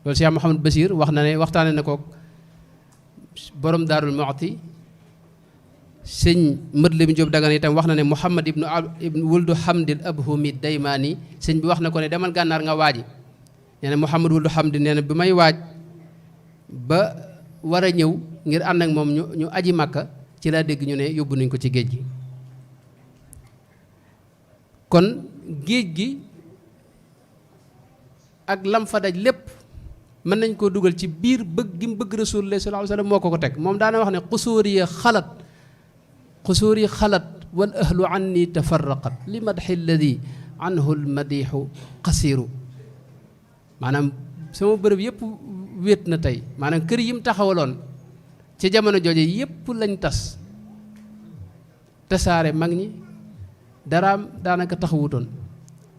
loolu Cheikh Mouhamadou Basir wax na ne waxtaane na ko borom Daarul Muxti sëñ mët la mi Jóob Dagana itam wax na ne Muhammad ibnu wuldu Hamdil Abhumi Daymaani sëñ bi wax na ko ne demal gànnaar nga waaji nee na Muhammad wuldu Hamdi nee na bi may waaj ba war a ñëw ngir ànd ak moom ñu aji Makka ci laa dégg ñu ne yóbbu nañ ko ci géej gi kon géej gi ak lam fa daj lépp mën nañ koo dugal ci biir bëgg gi mu bëgg rasulullah sallallahu alayhi wasallam moo ko teg moom daana wax ne xusuuri xalat wal ahlu anni tafarraqat li madxi alladi anhu almadixu qasiru maanaam sama bërëb yëpp wéet na tey maanaam kër yi mu taxawaloon ci jamono jooje yëpp lañ tasaare mag ñi daraam daanaka taxawutoon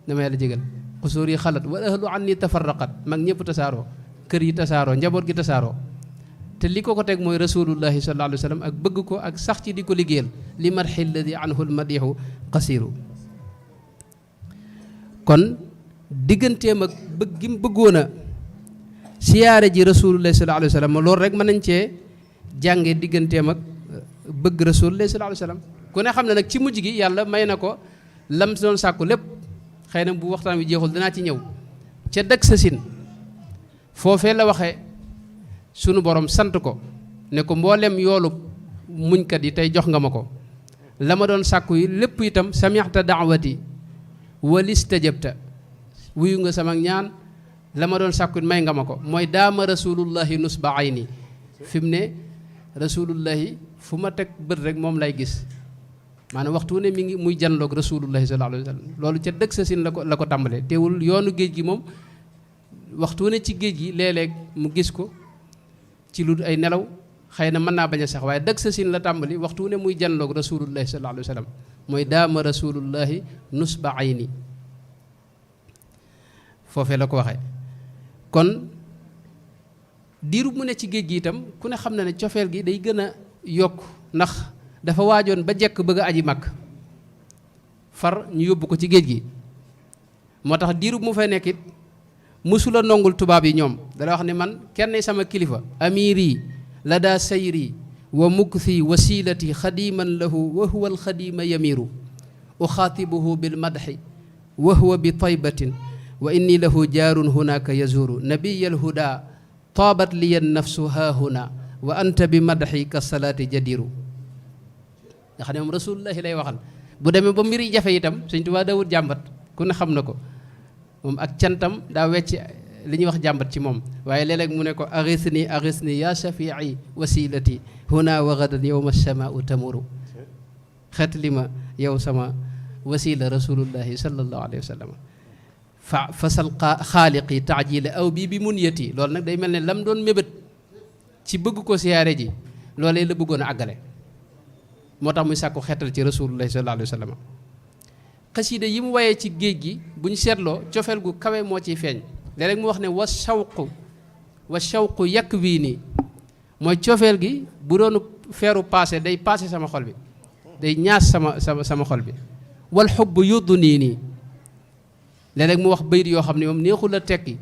dama yàlla jégal xusuur yi xalat wal ahlu anni tafarraqat mag ñëpp tasaaroo kër yi tasaaroo njaboot gi tasaaroo te li ko teg mooy rasulullahi sallallahu alayhi wa sallam ak bëgg ko ak sax ci di ko liggéeyal li madxi alladi anhu almadixu qasiru kon digganteem ak bëgg gi mu bëggoon a siyaare ji rasulullah sallallahu alayhi wa sallam loolu rek mën nañ cee jànge digganteem ak bëgg rasulullah sallallahu alayhi wa sallam ku ne xam ne nag ci mujj gi yàlla may na ko lam doon sàkku lépp xëy na bu waxtaan wi jeexul dinaa ci ñëw ca dëkk sa sin foofee la waxe sunu borom sant ko ne ko mboolem yoolu muñkat yi tey jox nga ma ko la ma doon sàkku yi lépp itam sami'ta da'wati walistajabta wuyu nga sama ñaan la ma doon sàkku may nga ma ko mooy daama rasulullahi nusba ayni fi mu ne rasulullahi fu ma teg bët rek moom lay gis maanaam waxtu ne mi ngi muy janloog rasulullahi sallallahu alayhi wa sallam loolu ca dëkk sa sin la ko tàmbalee teewul yoonu géej gi moom waxtu ne ci géej gi léeg-léeg mu gis ko ci lu ay nelaw xëy na mën naa bañ a sax waaye dëkk sa sin la tàmbali waxtu ne muy janloog rasulullahi sallallahu alayhi wa sallam mooy daama rasulullahi nusba ayni foofee la ko waxee kon diiru mu ne ci géej gi itam ku ne xam na ne cofeel gi day gën a yokk ndax dafa waajoon ba jekk bëgg a aji mag far ñu yóbbu ko ci géej gi moo tax diiru mu fay nekk it mësula nongul tubaab yi ñoom dala wax ne man kenn sama kilifa amiri la daa sayri wa mukthi wasilati xadiman lahu wa huwa alxadima yamiru uxaatibuhu bilmadxi wa huwa bi taybatin wa inni lahu jaarun hunaka yazuru nabiya alhuda taabat liya nafsu haahuna wa anta bi madxi ka salaati jadiru nga xam ne moom rasulullahi lay waxal bu demee ba mbiri jafe itam Sëñ Tuubaa daawut jàmbat ku ne xam na ko moom ak cantam daa wecc li ñuy wax jàmbat ci moom waaye léeg-léeg mu ne ko agisni ya shafii wasilati huna wa gadan yowma samaau tamuru xeet li ma yow sama wasila rasulullahi sallallahu alayhi wa sallam fasal xaaliqi taajila aw bii bi munyati loolu nag day mel ne lam doon mébét ci bëgg ko siyaare ji loolee la bëggoon a àggale moo tax muy sàkku xeetal ci rasulullahi sallallahu alayhi wa sallam xasida yi mu wayee ci géej gi bu ñu seetloo cofeel gu kawe moo ciy feeñ léeg-léeg mu wax ne wa shawqu yàkk wii nii mooy cofeel gi bu doonu feeru passé day passé sama xol bi day ñaas sama xol bi wal xubbu yuddu nii léeg-léeg mu wax bayit yoo xam ne moom neexul a tekki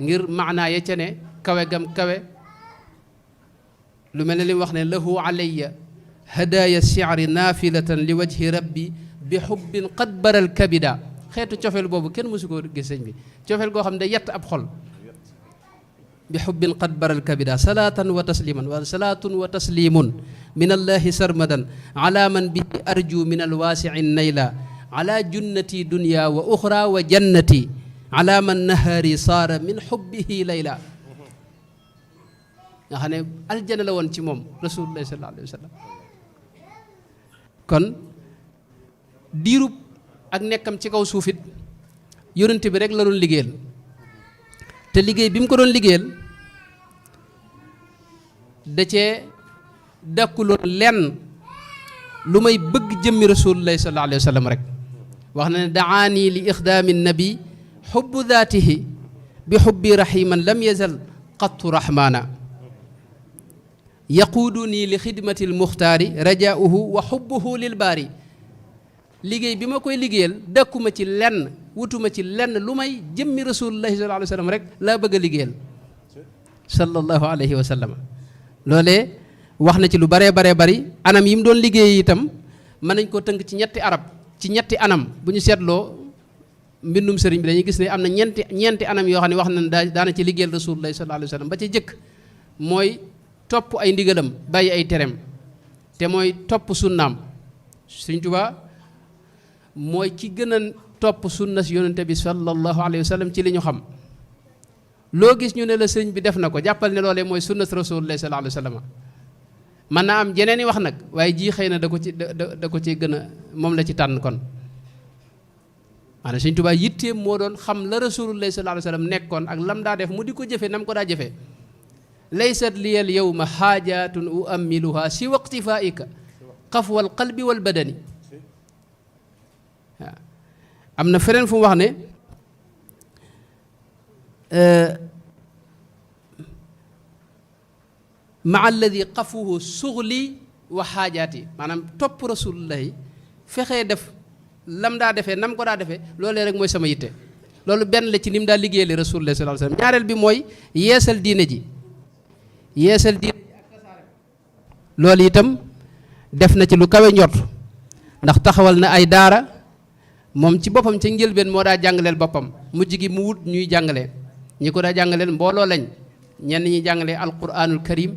ngir maanaa ya ca ne kawe gam kawe lu mel ne li mu wax ne lahu alayya hadaaya shi'ri naafilatan li wajhi rabbi bi xubbin qad baral kabida xeetu cofeel boobu kenn mësu koo gis sëñ bi cofeel goo xam ne day yett ab xol bi xubbin qad baral kabida salaatan wa tasliman wa salaatun wa taslimun min allahi sarmadan ala man bi arju min alwaasici nayla ala junnati dunya wa uxra wa jannati ala man nahaari saara min xubbihi layla nga xam ne aljana la woon ci moom rasulullahi sallallahu alayhi wa sallam kon diirub ak nekkam ci kaw suufit yonent bi rek la doon liggéeyal te liggéey bi mu ko doon liggéeyal da cee dakkuloon lenn lu may bëgg jëmmi rasulullahi sallallahu alayhi wa sallam rek wax na ne daani li ixdaami nabi xubbu daatihi bi xubbi rahiman lam yazal qattu rahmaana yaquuduni li xidmati almuxtaari rajaauhu wa xubbuhu lil baari liggéey bi ma koy liggéeyal dëkkuma ci lenn wutuma ci lenn lu may jëmmi rasulullahi sallallahu alayhi wa sallam rek laa bëgg a liggéeyal sallallahu alayhi wa sallam loolee wax na ci lu baree bari anam yi mu doon liggéey itam mën nañ koo tënk ci ñetti anam bu ñu seetloo mbindum sëriñ bi dañuy gis ne am na ñeenti anam yoo xam ne wax na daana ci liggéeyal rasulullahi sallallahu alayhi wa sallam ba ci jëkk mooy topp ay ndigalam bàyyi ay tereem te mooy topp sunnaam Sëriñ Tuubaa mooy ki gën a topp sunna si yonente bi sallallahu alayhi wa sallam ci li ñu xam loo gis ñu ne la sëriñ bi def na ko jàppal ne loolee mooy sunna si rasulullahi sallallahu alayhi wa sallam mën naa am jeneen i wax nag waaye jii xëy na da ko ci gën a moom la ci tànn kon maanaam Sëriñ Tuubaa yitteem moo doon xam la rasulullahi sallallahu alayhi wa sallam nekkoon ak lam daa def mu di ko jëfe nam ko daa jëfee laysat liya al yawma xaajatun uammiluha si waqtifaika xafwa al qalbi wal badani waaw am na feneen fu mu wax ne maa alladi xafuhu suxli wa xaajaati maanaam topp rasulullahi fexee def lam daa defee nam ko daa defee loolee rek mooy sama yitte loolu benn la ci ni mu daa liggéeyale rasulullah sallallahu alayhi wasallam. ñaareel bi mooy yeesal diine ji ak tasaare loolu itam def na ci lu kawe njort ndax taxawal na ay daara moom ci boppam ca njëlbeen moo daa jàngaleel boppam mujj gi mu wut ñuy jàngale ñi ko daa jàngaleel mbooloo lañ ñenn ñi jàngale alquranul karim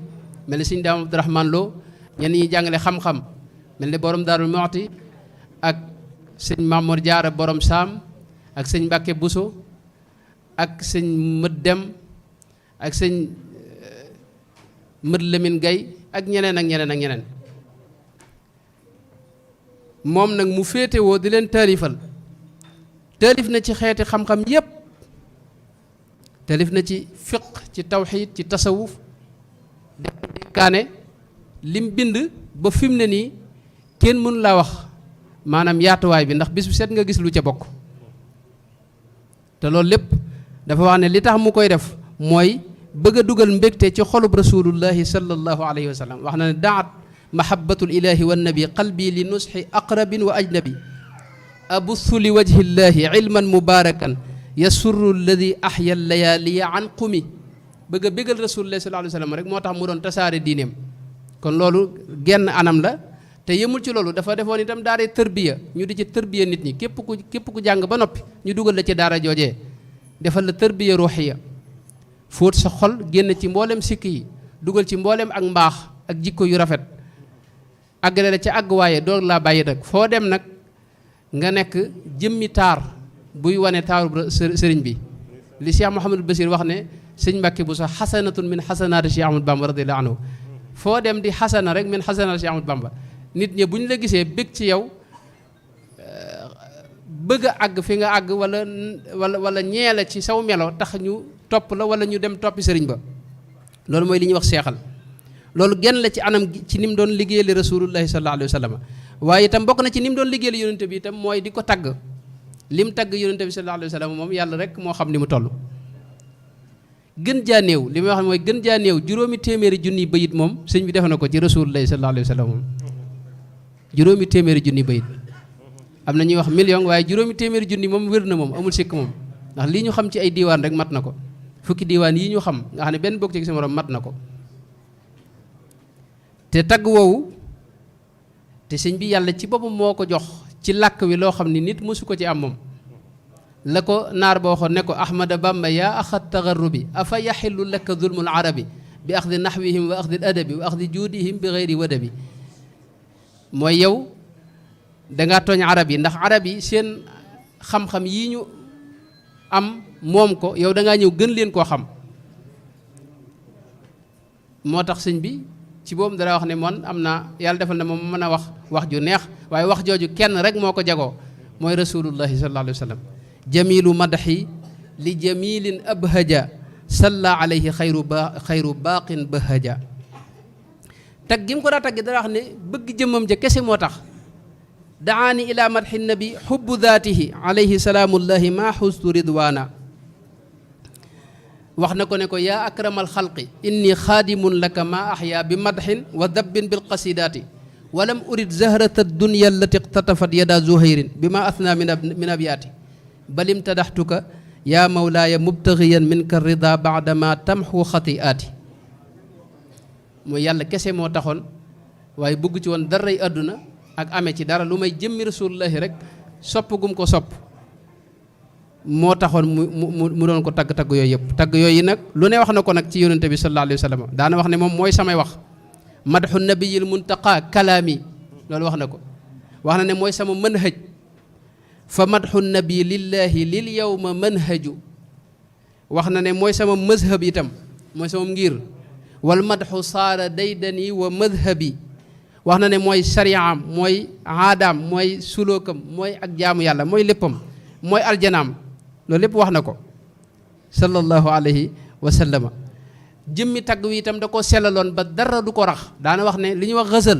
mel ni sëñ Daam Abdourahman Lo, ñenn ñi jàngale xam-xam mel ni borom Daarul Muxti ak sëñ Mamour Diarra borom Saam ak sëñ Mbàkke Buso ak sëñ Mët Dem ak sëñ Mët Lamin Gay ak ñeneen ak ñeneen ak ñeneen moom nag mu féetewoo di leen taalifal taalif na ci xeeti xam-xam yépp taalif na ci fiq ci tawxiid ci tasawuf def kaane lim bind ba fi mu ne nii kenn mënu laa wax maanaam yaatuwaay bi ndax bis bu set nga gis lu ca bokk te loolu lépp dafa wax ne li tax mu koy def mooy bëgg a dugal mbégte ci xolub rasulullahi sallallahu alayhi wa sallam wax na ne daat mahabbatul ilahi wa nabi qalbi li nusxi aqrabin wa ajnabi abuthu li wajhi llahi ilman mubarakan yasurru alladi ahya layaliya an qumi bëgg a bégal rasulullahi sallallahu alayhi wa sallam rek moo tax mu doon tasaare diineem kon loolu genn anam la te yemul ci loolu dafa defoon itam daara tërbiya ñu di ci tërbiya nit ñi képp ku jàng ba noppi ñu dugal la ci daara joojee defal la tërbiya ruuxiya fóot sa xol génn ci mboolem sikk yi dugal ci mboolem ak mbaax ak jikko yu rafet àggale la ci àgg waaye door laa bàyyi nag foo dem nag nga nekk jëmmi taar buy wane taaru sëriñ bi li Cheikh Mouhamadul Basir wax ne sëñ Mbàkke bu sax xasanatun min xasanaati Cheikh Ahmadou Bamba radiyallahu anhu foo dem di xasana rek min xasanaati Cheikh Ahmadou Bamba nit ñi bu ñu la gisee bëgg ci yow bëgg a àgg fi nga àgg wala ñeela ci saw melo tax ñu topp la wala ñu dem toppi sëriñ ba loolu mooy li ñuy wax seexal loolu genn la ci anam ci ni mu doon liggéeyal rasulullahi sallallahu alayhi wa sallam waaye itam bokk na ci ni mu doon liggéeyal yonente bi itam mooy di ko tagg lim tagg yonente bi sallallahu alayhi wa sallam moom yàlla rek moo xam ni mu toll gën jaa néew li may wax mooy gën jaa néew juróomi téeméeri junni bayit moom sëñ bi def na ko ci rasulullahi sallallahu alayhi wa sallam moom juróomi téeméeri junni bayit am na ñuy wax million waaye juróomi téeméeri junni moom wér na moom amul sikk moom ndax lii ñu xam ci ay diiwaan rek mat na ko fukki diiwaan yi ñu xam nga xam ne benn bokk ci sa morom mat na ko te tagg woowu te sëñ bi yàlla ci boppam moo ko jox ci làkk wi loo xam ni nit mosu ko ci am moom la ko naar ba waxoon ne ko ahmada bamba yaa axat tagarrubi afa yaxillu laka zulmul arabi bi axdi naxwihim wa axdi adabi wa axdi juudihim bi geyri wadabi mooy yow dangaa tooñ arab yi ndax arab yi seen xam-xam yi ñu am moom ko yow dangaa ñëw gën leen koo xam moo tax sëñ bi ci boobu dara wax ne man am naa yàlla defal na moom mën a wax ju neex waaye wax jooju kenn rek moo ko jagoo mooy rasulullahi sallallahu alayhi wa sallam jamilu madaxi li jamilin abhaja salla alayhi xayru baaqin bahaja tag gi mu ko daa taggi dara wax ne bëgg jëmmam ja kese moo tax daani ila madxi nabi xubbu daatihi alayhi salaamullahi maa xustu ridwaana wax na ko ne ko yaa akramal xalqi inni xaadimun laka maa axyaa bi madxin wa dabbin bil qasidaati walam urid zahrata dunya allati iqtatafat yada zuhayrin bi ma athna min abyaati bal imtadaxtuka yaa mawlaaya mubtaxiyan minka rida baadama tamxu xatiaati mooy yàlla kese moo taxoon waaye bëgg ci woon daray àdduna ak amee ci dara lu may jëmmi rasulullahi rek sopp gum ko sopp moo taxoon mu doon ko tagg-tagg yooyu yëpp tagg yooyu nag lu ne wax na ko nag ci yonente bi sallallahu alayhi wa sallam daana wax ne moom mooy samay wax madxu nabiyil muntaqa kalaami loolu wax na ko wax na ne mooy sama manhaj fa madxu nabi lillahi lil yawma manhaju wax na ne mooy sama mazhab itam mooy sama ngir wal madxu saara daydani wa madhabi wax na ne mooy sariyaam mooy aadaam mooy sulookam mooy ak jaamu yàlla mooy léppam mooy aljanaam loolu lépp wax na ko sallallahu alayhi wa sallama jëmmi tagg wi itam da ko sellaloon ba dara du ko rax daana wax ne li ñuy wax xësal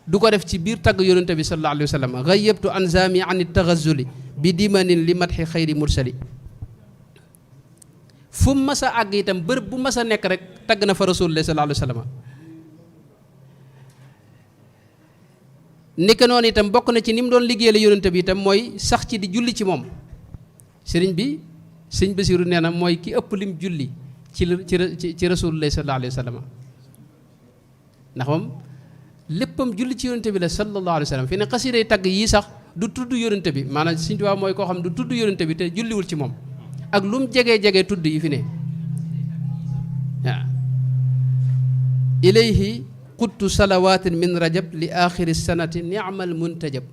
du ko def ci biir tagg yonente bi sallallahu alayhi wa sallam gayyabtu anzami an taxazuli bi dimanin li madxi xayri mursali fu mu mas a àgg itam bërëb bu mas a nekk rek tagg na fa rasulullah sallallahu alayhi wa sallam niki noonu itam bokk na ci ni mu doon liggéeyal yonente bi itam mooy sax ci di julli ci moom sëriñ bi sëñ Basiru nee na mooy ki ëpp lim julli ci Rasulullah sallallahu alayhi wa sallam ndax moom léppam julli ci yonente bi la sallallahu alayhi wa sallam fi ne xasiiday tagg yii sax du tudd yonente bi maanaam Sëriñ Tuubaa mooy koo xam du tudd yonente bi te julliwul ci moom ak lu mu jege tudd yi fi ne waaw ilayhi quttu salawatin min rajab li axiri sanati ni'mal muntajab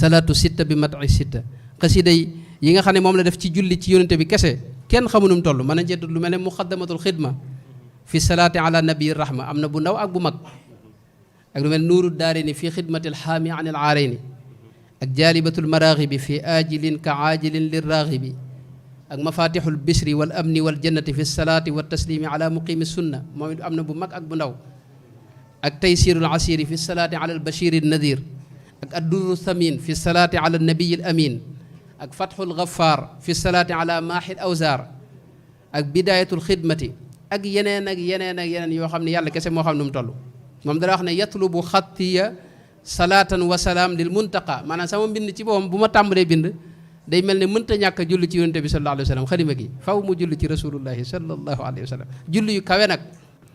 salaatu sitta bi mati sitta xasida yi nga xam ne moom la def ci julli ci yonente bi kese kenn xamunum toll mën a jëdd lu mel ne muqaddamatul xidma fi salaati ala nabii rahma am na bu ndaw ak bu mag ak lu mel nuuru daarini fi xidmatil xaami an il aarayni ak jaalibatul maraaxibi fi aajilin ka aajilin lirraaxibi ak mafatixul bisri wal amni wal jannati fi salaati wa taslimi ala muqimi sunna moom it am na bu mag ak bu ndaw ak taysirul asiri fi salaati ala al bashiri nadir ak addurru thamin fi salaati ala nabiyi al amin ak fatxul gafaar fi salaati ala maaxil awzaar ak bidayatul xidmati ak yeneen yoo xam ne yàlla kese moo xam nu mu toll moom dara wax ne yatlubu xattiya salaatan wa salaam lil muntaqa maanaam sama mbind ci boppam bu ma tàmbalee bind day mel ne mënta ñàkk a julli ci yonente bi sallallahu alayhi wa sallam xalima gi faw mu julli ci rasulullahi sallallahu alayhi wa sallam julli yu kawe nag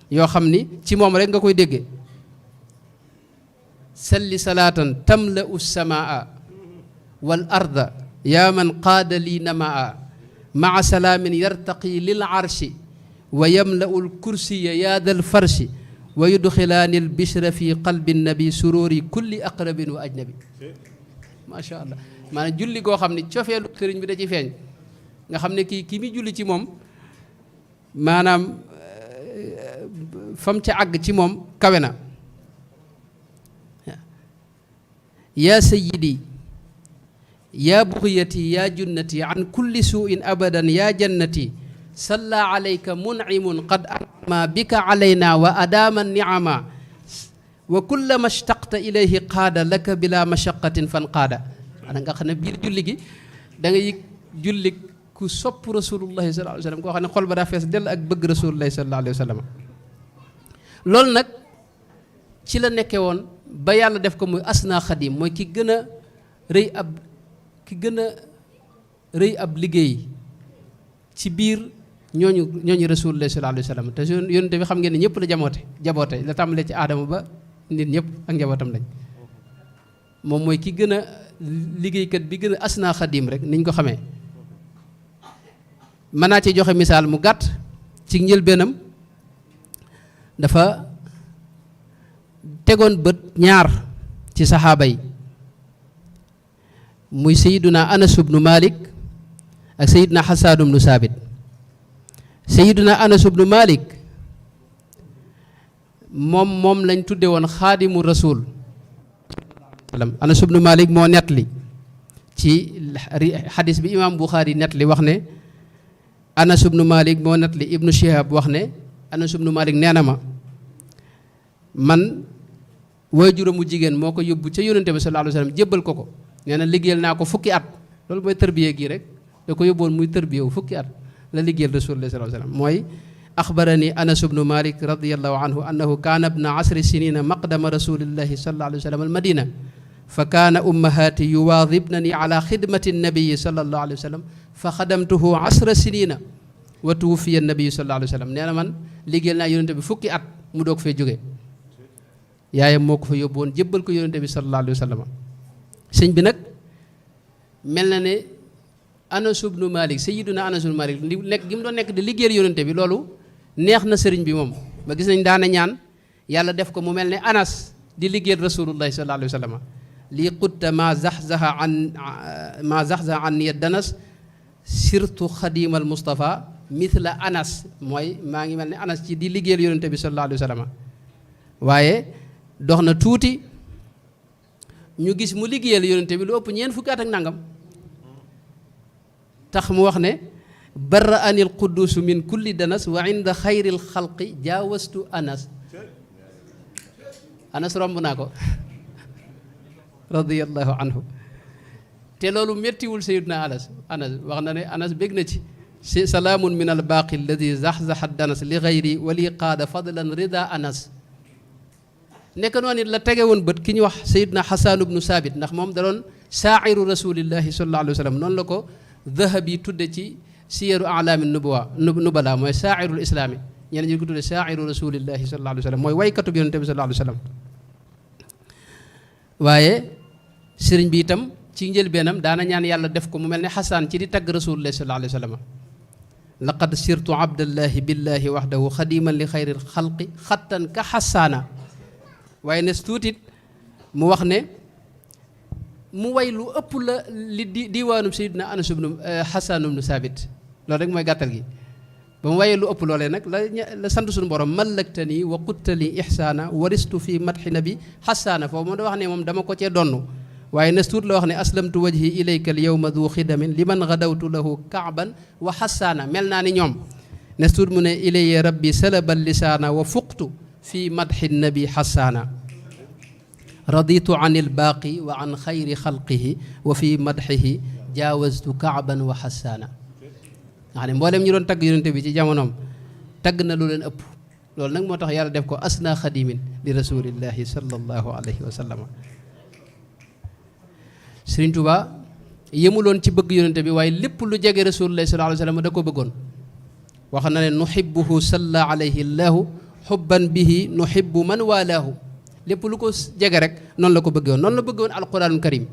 yoo xam ni ci moom rek nga koy déggee salli salaatan tamla'u samaa wal arda yaa man qaada lii namaa maa salaamin yartaqi lil arshi wa yamla'u l kursiya yaa dal farshi wa yudxilaani l bishra fi qalbi nabi sururi kulli aqrabin wa ajnabi macha allah maanaam julli goo xam ne cofeelu sëriñ bi da ci feeñ nga xam ne kii muy julli ci moom maanaam fam ca àgg ci moom kawe na yaa sayyidi yaa buxyati yaa junnati an kulli suuin abadan yaa jannati salla alayka mun'imun qad an'ama bika alayna wa adama ni'ama wa kullama ishtaqta ilayhi qaada laka bila mashaqatin fan qaada ana nga xam ne biir julli gi da nga yëg julli ku sopp rasulullahi sallallahu alayhi wa sallam koo xam ne xol ba daa fees dell ak bëgg rasulullahi sallallahu alayhi wa sallam loolu nag ci la nekke woon ba yàlla def ko muy asna xadim mooy ki gën a rëy ab liggéey ci biir ñooñu rasulullahi sallallahu alayhi wa sallam te yonente bi xam ngeen ne ñëpp la jaboote la tàmbalee ci aadama ba nit ñëpp ak njabootam lañ moom mooy ki gën a liggéeykat bi gën a asna xadim rek niñ ko xamee mën naa ci joxe misaal mu gàtt ci njëlbeenam dafa tegoon bët ñaar ci saxaaba yi muy sayiduna anas ibnu malik ak sayiduna xasaan ibnu saabit sayiduna anas ibnu malik moom lañ tudde woon xaadimu rasul anas ibnu malik moo nettali ci xadis bi imam buxaari nettali wax ne anas ibnu malik moo nettali ibnu shihab wax ne anas ibnu malik nee na ma man waajuram mu jigéen moo ko yóbbu ca yónnente bi sallallahu alayhi wa sallam jébbal ko nee na liggéeyal naa ko fukki at loolu mooy tërbiye gii rek da ko yóbboon muy tërbiye wu fukki at la liggéeyal rasulullah sallallahu alayhi wa sallam mooy axbarani anas ibnu malik radiallahu anhu annahu kaana ibna asri sinina maqdama rasulillahi sallallahu alayhi wa sallam al madina fa kaana ummahaati yuwaadibnani ala xidmati nabiyi sallallahu alayhi wa sallam fa xadamtuhu asra sinina wa tuwfiya nabiyu sallallahu alayhi wa sallam nee na man liggéeyal naa yónnente bi fukki at mu doog fee jóge yaayam moo ko fa yóbbu woon jébbal ko yónnente bi sallallahu alayhi wa sallam sëñ bi nag mel na ne Anas ibnu Malik sayyiduna Anas ibnu Malik nekk gi mu doon nekk di liggéeyal yónnente bi loolu neex na sëriñ bi moom ba gis nañ daana ñaan yàlla def ko mu mel ne Anas di liggéeyal rasulullahi sallallahu alayhi wa sallam lii qutta ma zaxzaha an niya danas sirtu xadimal Mustafa mithla Anas mooy maa ngi mel ne Anas ci di liggéeyal yónnente bi sallallahu alayhi wa sallam waaye dox na tuuti ñu gis mu liggéeyal yónnente bi lu ëpp ñeent fukki at ak nangam tax mu wax ne barra anil quddusu min kulli danas wa inda xayril xalqi jaawastu anas romb naa ko radiyallahu anhu te loolu méttiwul sayyidna anas wax na ne anas bég na ci salaamun min al baaqi alladi zaxzaxa danas li xayri wali qaada fadlan rida anas nekk noonu it la tege woon bët ki ñuy wax Seydina Xasaan ibnu Saabit ndax moom da doon saa'iru rasulillahi sallallahu alayhi wa sallam noonu la ko Dahabi tudde ci siyaru alaami nubala mooy saa'irul islaami ñeneen ñi ko tudde saa'iru rasulillahi sallallahu alayhi wa sallam mooy waykatu bi yonente bi sallallahu alayhi wa sallam waaye sëriñ bi itam ci njëlbeenam daana ñaan yàlla def ko mu mel ne Xasaan ci di tagg rasulillahi sallallahu alayhi wa sallam laqad sirtu abdallahi billahi waxdahu xadiman li xayril xalqi xattan ka xasaana waaye nes tuutit mu wax ne mu way lu ëpp la li diiwaanum Seydina Anas ibnu Xasaan ibnu Saabit loolu rek mooy gàttal gi ba mu wayee lu ëpp loolee nag la sant suñu borom mallaktani wa quttali ihsaana waristu fi madxi nabi xasaana foofu moom da wax ne moom dama ko cee donn waaye nes tuut la wax ne aslamtu wajhi ilayka al yawma du xidamin liman gadawtu lahu kaaban wa xasaana mel naa ni ñoom nes tuut mu ne ilayya rabbi salaba lisaana wa fuqtu fi madxi nabi xasaana raditu an ilbaaqi wa an xayri xalqihi wa fi madxihi jaawaztu kaaban wa xasaana nga xam ne mboolem ñu doon tagg yonente bi ci jamonoom tagg na lu leen ëpp loolu nag moo tax yàlla def ko asna xadimin li rasulillahi sallallahu alayhi wa sallam Sëriñ Tuubaa yemuloon ci bëgg yonente bi waaye lépp lu jege rasulillahi sallallahu alayhi wa sallam da ko bëggoon wax na ne nuhibbuhu salla alayhi llahu xubban bihi nuhibbu man walaahu lépp lu ko jege rek noonu la ko bëggee woon noonu la bëggee woon alquranul karim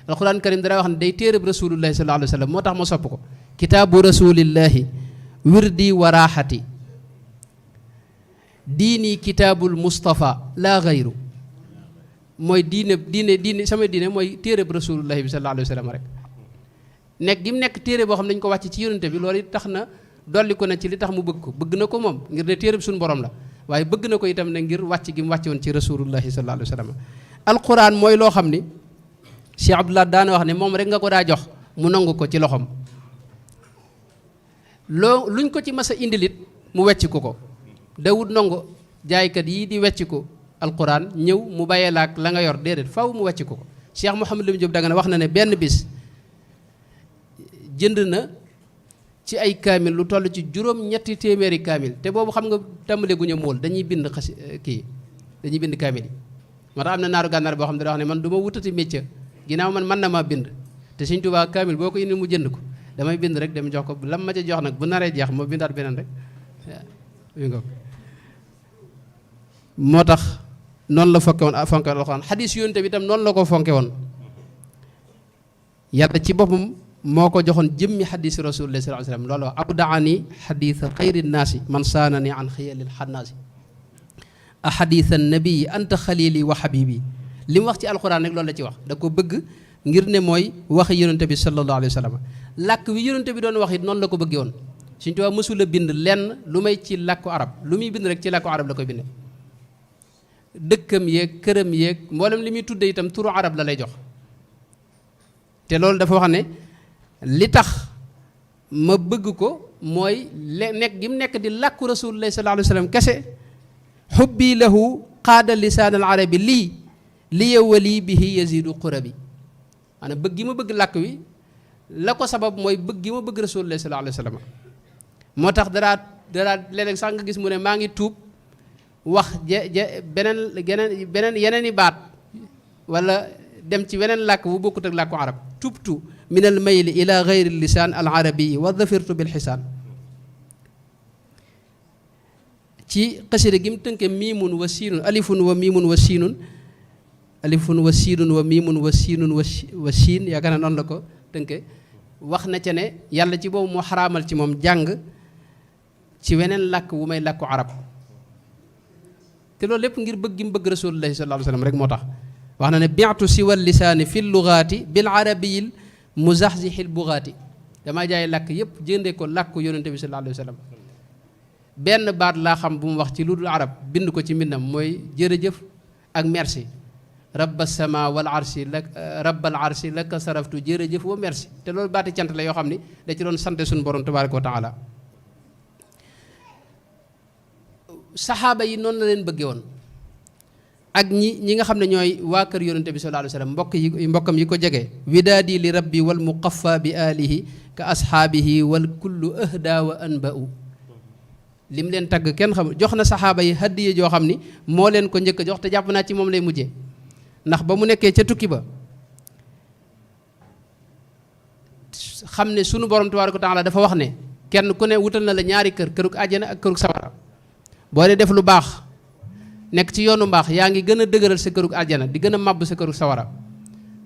alquranul karim dara wax ne day téereb rasulillahi sallallahu alayhi wa sallam moo tax ma sopp ko kitaabu rasulillahi wirdi wa raaxati diini kitaabul mustafa laa gayru mooy diine sama diine mooy téereb rasulillahi bi sallallahu alayhi wa sallam rek nekk gi mu nekk téere boo xam ne dañu ko wàcc ci yonente bi loolu it tax na dolli ko na ci li tax mu bëgg ko bëgg na ko moom ngir ne téereb suñu borom la waaye bëgg na ko itam ne ngir wàcc gi mu wàcce woon ci rasulullahi sallallahu alayhi wa sallam alquran mooy loo xam ni Cheikh Abdoulaye daana wax ne moom rek nga ko daa jox mu nangu ko ci loxoom luñ ko ci mas a indilit mu wecc ko dawut nangu jaaykat yii di wecc ko alquran ñëw mu bàyyee laak la nga yor déedéet faw mu wecc ko Cheikh Mouhamadou Lamine Diop Dagana wax na ne benn bis jënd na ci ay kaamil lu toll ci juróom-ñetti téeméeri kaamil te boobu xam nga tàmbale gu ñu mool dañuy bind dañuy bind kaamil yi moo tax am na naaru gànnaar boo xam ne da wax ne man du ma wutati métier ginnaaw man mën na maa bind te Sëriñ Tuubaa kaamil boo ko indi mu jënd ko damay bind rek dem jox ko lam ma ca jox nag bu naree jeex ma bindaat beneen rek moo tax noonu la fonke woon alxuraan xadiis yonent bi itam noonu la ko fonke woon yàlla ci boppam moo ko joxoon jëmmi xadiisi rasulillahi sallallahu alayhi wa sallam loolu wax abdaani xadiisa xayri naasi man saanani an xiyalil xannaasi a xadiisa nabii anta xalili wa xabibi li mu wax ci alxuraan rek loolu la ci wax da ko bëgg ngir ne mooy waxi yonente bi sallallahu alayhi wa sallam làkk wi yonente bi doon wax it noonu la ko bëggee woon Sëriñ Tuubaa mësul a bind lenn lu may ci làkku arab lu muy bind rek ci làkku arab la koy binde dëkkam yeeg këram yeeg mboolem li muy tudde itam turu arab la lay jox te loolu dafa wax ne li tax ma bëgg ko mooy nekk gi mu nekk di làkku rasulullahi sallallahu alayhi wa sallam kese xubbi lahu qaada lisaan al arabi lii li yowalii bihi yazidu qurabi maanaam bëgg gi ma bëgg làkk wi la ko sabab mooy bëgg gi ma bëgg rasulullahi sallallahu alayhi wa sallam moo tax daraa léeg-léeg sax nga gis mu ne maa ngi tuub wax yeneen i baat wala dem ci weneen làkk bu bokkut ak làkku arab tubtu min al mayli ila gayri lisaan al arabii wa dafirtu bil xisaan ci xasida gi mu tënke miimun wa siinun alifun wa miimun wa siinun alifun wa siinun wa miimun wa siinun wa siin yaakaar naa noonu la ko tënke wax na ca ne yàlla ci boobu moo xaraamal ci moom jàng ci weneen làkk wu may làkku arab te loolu lépp ngir bëgg gi mu bëgg rasulullahi sallallahu alayhi wa sallam rek moo tax wax na ne bi'tu siwal lisaani fi lugaati bil arabiyil muzaxzixil bugaati damaa jaay làkk yépp jëndee ko làkku yonente bi sallallahu alayhi wa sallam benn baat laa xam bu mu wax ci lu dul arab bind ko ci mbindam mooy jërëjëf ak merci rabba sama wal arsi la rabbal arsi laka saraftu jërëjëf wa merci te loolu baati cant la yoo xam ni da ci doon sante suñu borom tabaraka wa taala saxaaba yi noonu la leen bëggee woon ak ñi nga xam ne ñooy waa kër yonente bi sallallahu alayhi wa sallam mbokkam yi ko jege widaadi li rabbi wal muqaffa bi alihi ka ashaabihi wal kullu ahda wa anba'u lim leen tagg kenn xam jox na saxaaba yi hadiya joo xam ni moo leen ko njëkk a jox te jàpp naa ci moom lay mujjee ndax ba mu nekkee ca tukki ba xam ne sunu borom tabaaraka wa taala dafa wax ne kenn ku ne wutal na la ñaari kër kërug àjjana ak kërug sawara boo dee def lu baax nekk ci yoonu mbaax yaa ngi gën a dëgëral sa kërug àjjana di gën a màbb sa kërug sawara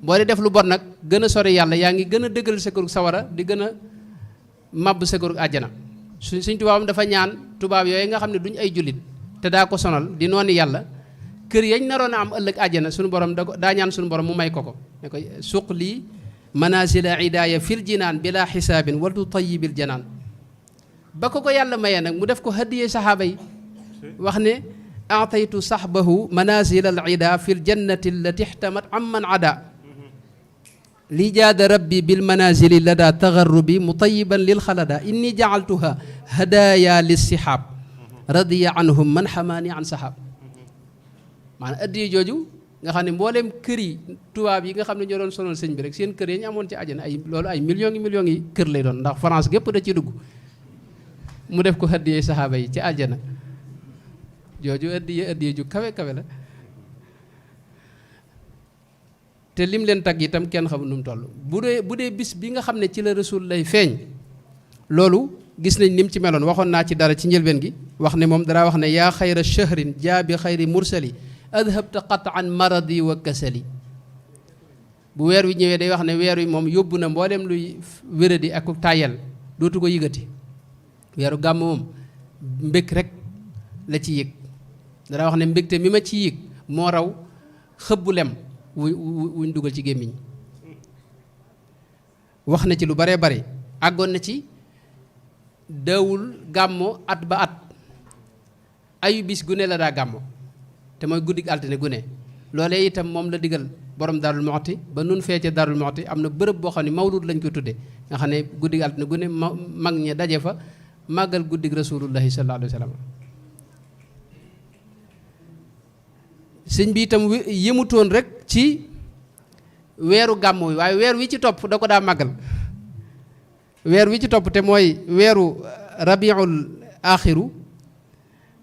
boo dee def lu bon nag gën a sori yàlla yaa ngi gën a dëgëral sa kërug sawara di gën a màbb sa kërug àjjana suñ tubaabam dafa ñaan tubaab yooyu nga xam ne duñ ay jullit te daa ko sonal di noonu yàlla kër yañ naroon a am ëllëg àjjana suñu borom daa ñaan suñu borom mu may ko ne ko suq lii manazila idaaya fil jinaan bila xisaabin wa tutayibil janaan ba ko yàlla mayee nag mu def ko hadiyee saxaaba yi wax ne ataytu saxbahu manazila al ida fil jannati allati ihtamat amman ada li jaada rabbi bil manazili lada tagarrubi mutayiban lil xalada inni jaaltuha hadaya lissihab radiya anhum man xamaani an sahab maanaam addiye jooju nga xam ne mbooleem kër yi tubaab yi nga xam ne ñoo doon sonal sëñ bi rek seen kër yi ñu amoon ci àjjana loolu ay millions yi kër lay doon ndax France gépp da ci dugg mu def ko addiye saxaaba yi ci àjjana jooju addiye ju kawe kawe la te lim leen tagg itam kenn xamul nu mu toll bu dee bis bi nga xam ne ci la rasul lay feeñ loolu gis nañ ni mu ci meloon waxoon naa ci dara ci njëlbeen gi wax ne moom dara wax ne yaa xayra shahrin jaa bi xayri mursali adhabta qat'an maradi wa kasali bu weer wi ñëwee day wax ne weer wi moom yóbbu na mboolem luy wéradi ak tàyyel dootu ko yëgati weeru gàmm moom mbég rek la ci yëg dara wax ne mbégte mi ma ci yëg moo raw xëbbu lem wuñ dugal ci gémmiñ wax na ci lu baree bare àggoon na ci daawul gàmmo at ba at ayu bis gune la daa gàmmo te mooy guddik altine gune loolee itam moom la digal borom Darou Mouhty ba nun fee ca Darou Mouhty am na bërëb boo xam ne mawlud lañ ko tudde nga xam ne guddik altine gune mag ñi daje fa màggal guddik rasulullahi sallallahu alayhi wa sallam sëñ bi itam yëmutoon rek ci weeru gàmmu wi waaye weer wi ci topp da ko daa màggal weer wi ci topp te mooy weeru rabiul axiru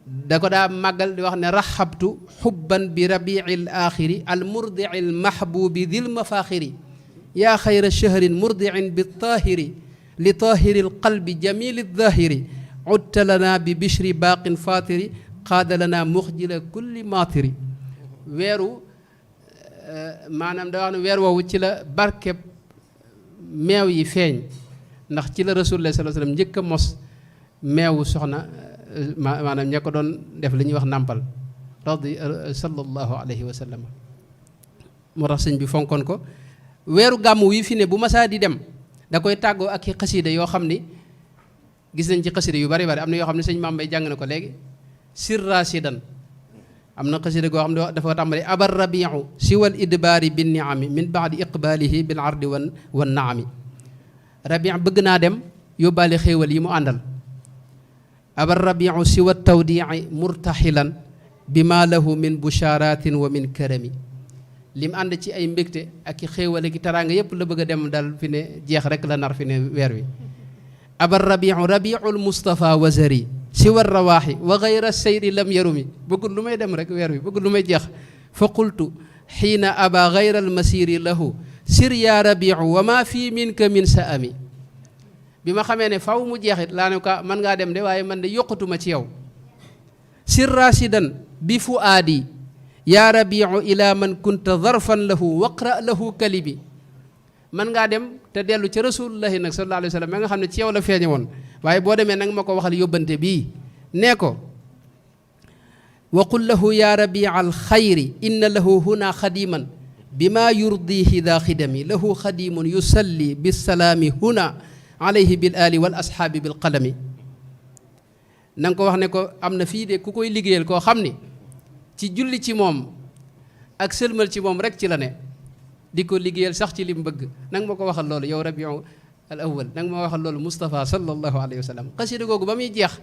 da ko daa màggal di wax ne raxabtu xubban bi rabiil axiri al murdiil mahbubi dil mafaaxiri yaa xayra shahrin murdiin bi taahiri li taahiri l qalbi jamili daahiri udta lana bi bishri baaqin faatiri qaada lana muxjila kulli maatiri weeru maanaam da wax ne weer woowu ci la barkeb meew yi feeñ ndax ci la rasulullah sallallahu alayhi wasallam njëkk a mos meewu soxna maanaam ña ko doon def li ñuy wax nàmpal radi sallallahu alayhi wa sallam moo tax sëñ bi fonkoon ko weeru gàmmu wi fi ne bu masaa di dem da koy tàggoo ak i xasiida yoo xam ni gis nañ ci xasiida yu bari bari am na yoo xam ne sëñ Maam Mbay jàng na ko léegi sirrasidan am na xasida goo xam ne dafa tàmbali abar rabiu siwal idbaari bin niami min baadi iqbaalihi bil ardi wan naami rabi bëgg naa dem yóbbaale xéewal yi mu àndal abar rabiu siwa tawdii murtaxilan bi ma lahu min busharatin wa min karami lim ànd ci ay mbégte ak i xéewal ki taraanga yépp la bëgg a dem dal fi ne jeex rek la nar fi ne weer wi abar rabiu rabiul mustafa wazari si war rawaaxi wa gayra seyri lam yarumi bëggul lu may dem rek weer wi bëggul lu may jeex fa qultu xiina aba gayra almasiri lahu sir ya rabiu wa ma fii minka min sa ami bi ma xamee ne faw mu jeexit laa ne ko man ngaa dem de waaye man de yokkatuma ci yow sir rasidan bi fuaadi ya rabiu ila man kunta zarfan lahu waqra lahu kalibi man ngaa dem te dellu ca rasulullahi nag sallallahu alayhi wa sallam ma nga xam ne ci yow la feeñe woon waaye boo demee nag ma ko waxal yóbbante bii nee ko wa qul lahu ya rabia al xayri inna lahu huna xadiman bima yurdihi da xidami lahu xadimun yusalli bisalaami huna alayhi bil ali wal ashaabi bil qalami na nga ko wax ne ko am na fii de ku koy liggéeyal koo xam ni ci julli ci moom ak sëlmal ci moom rek ci la ne di ko liggéeyal sax ci li mu bëgg nanga ma ko waxal loolu yow rabiu al awal nanga ma waxal loolu Moustapha sallallahu alayhi wa sallam xasida googu ba muy jeex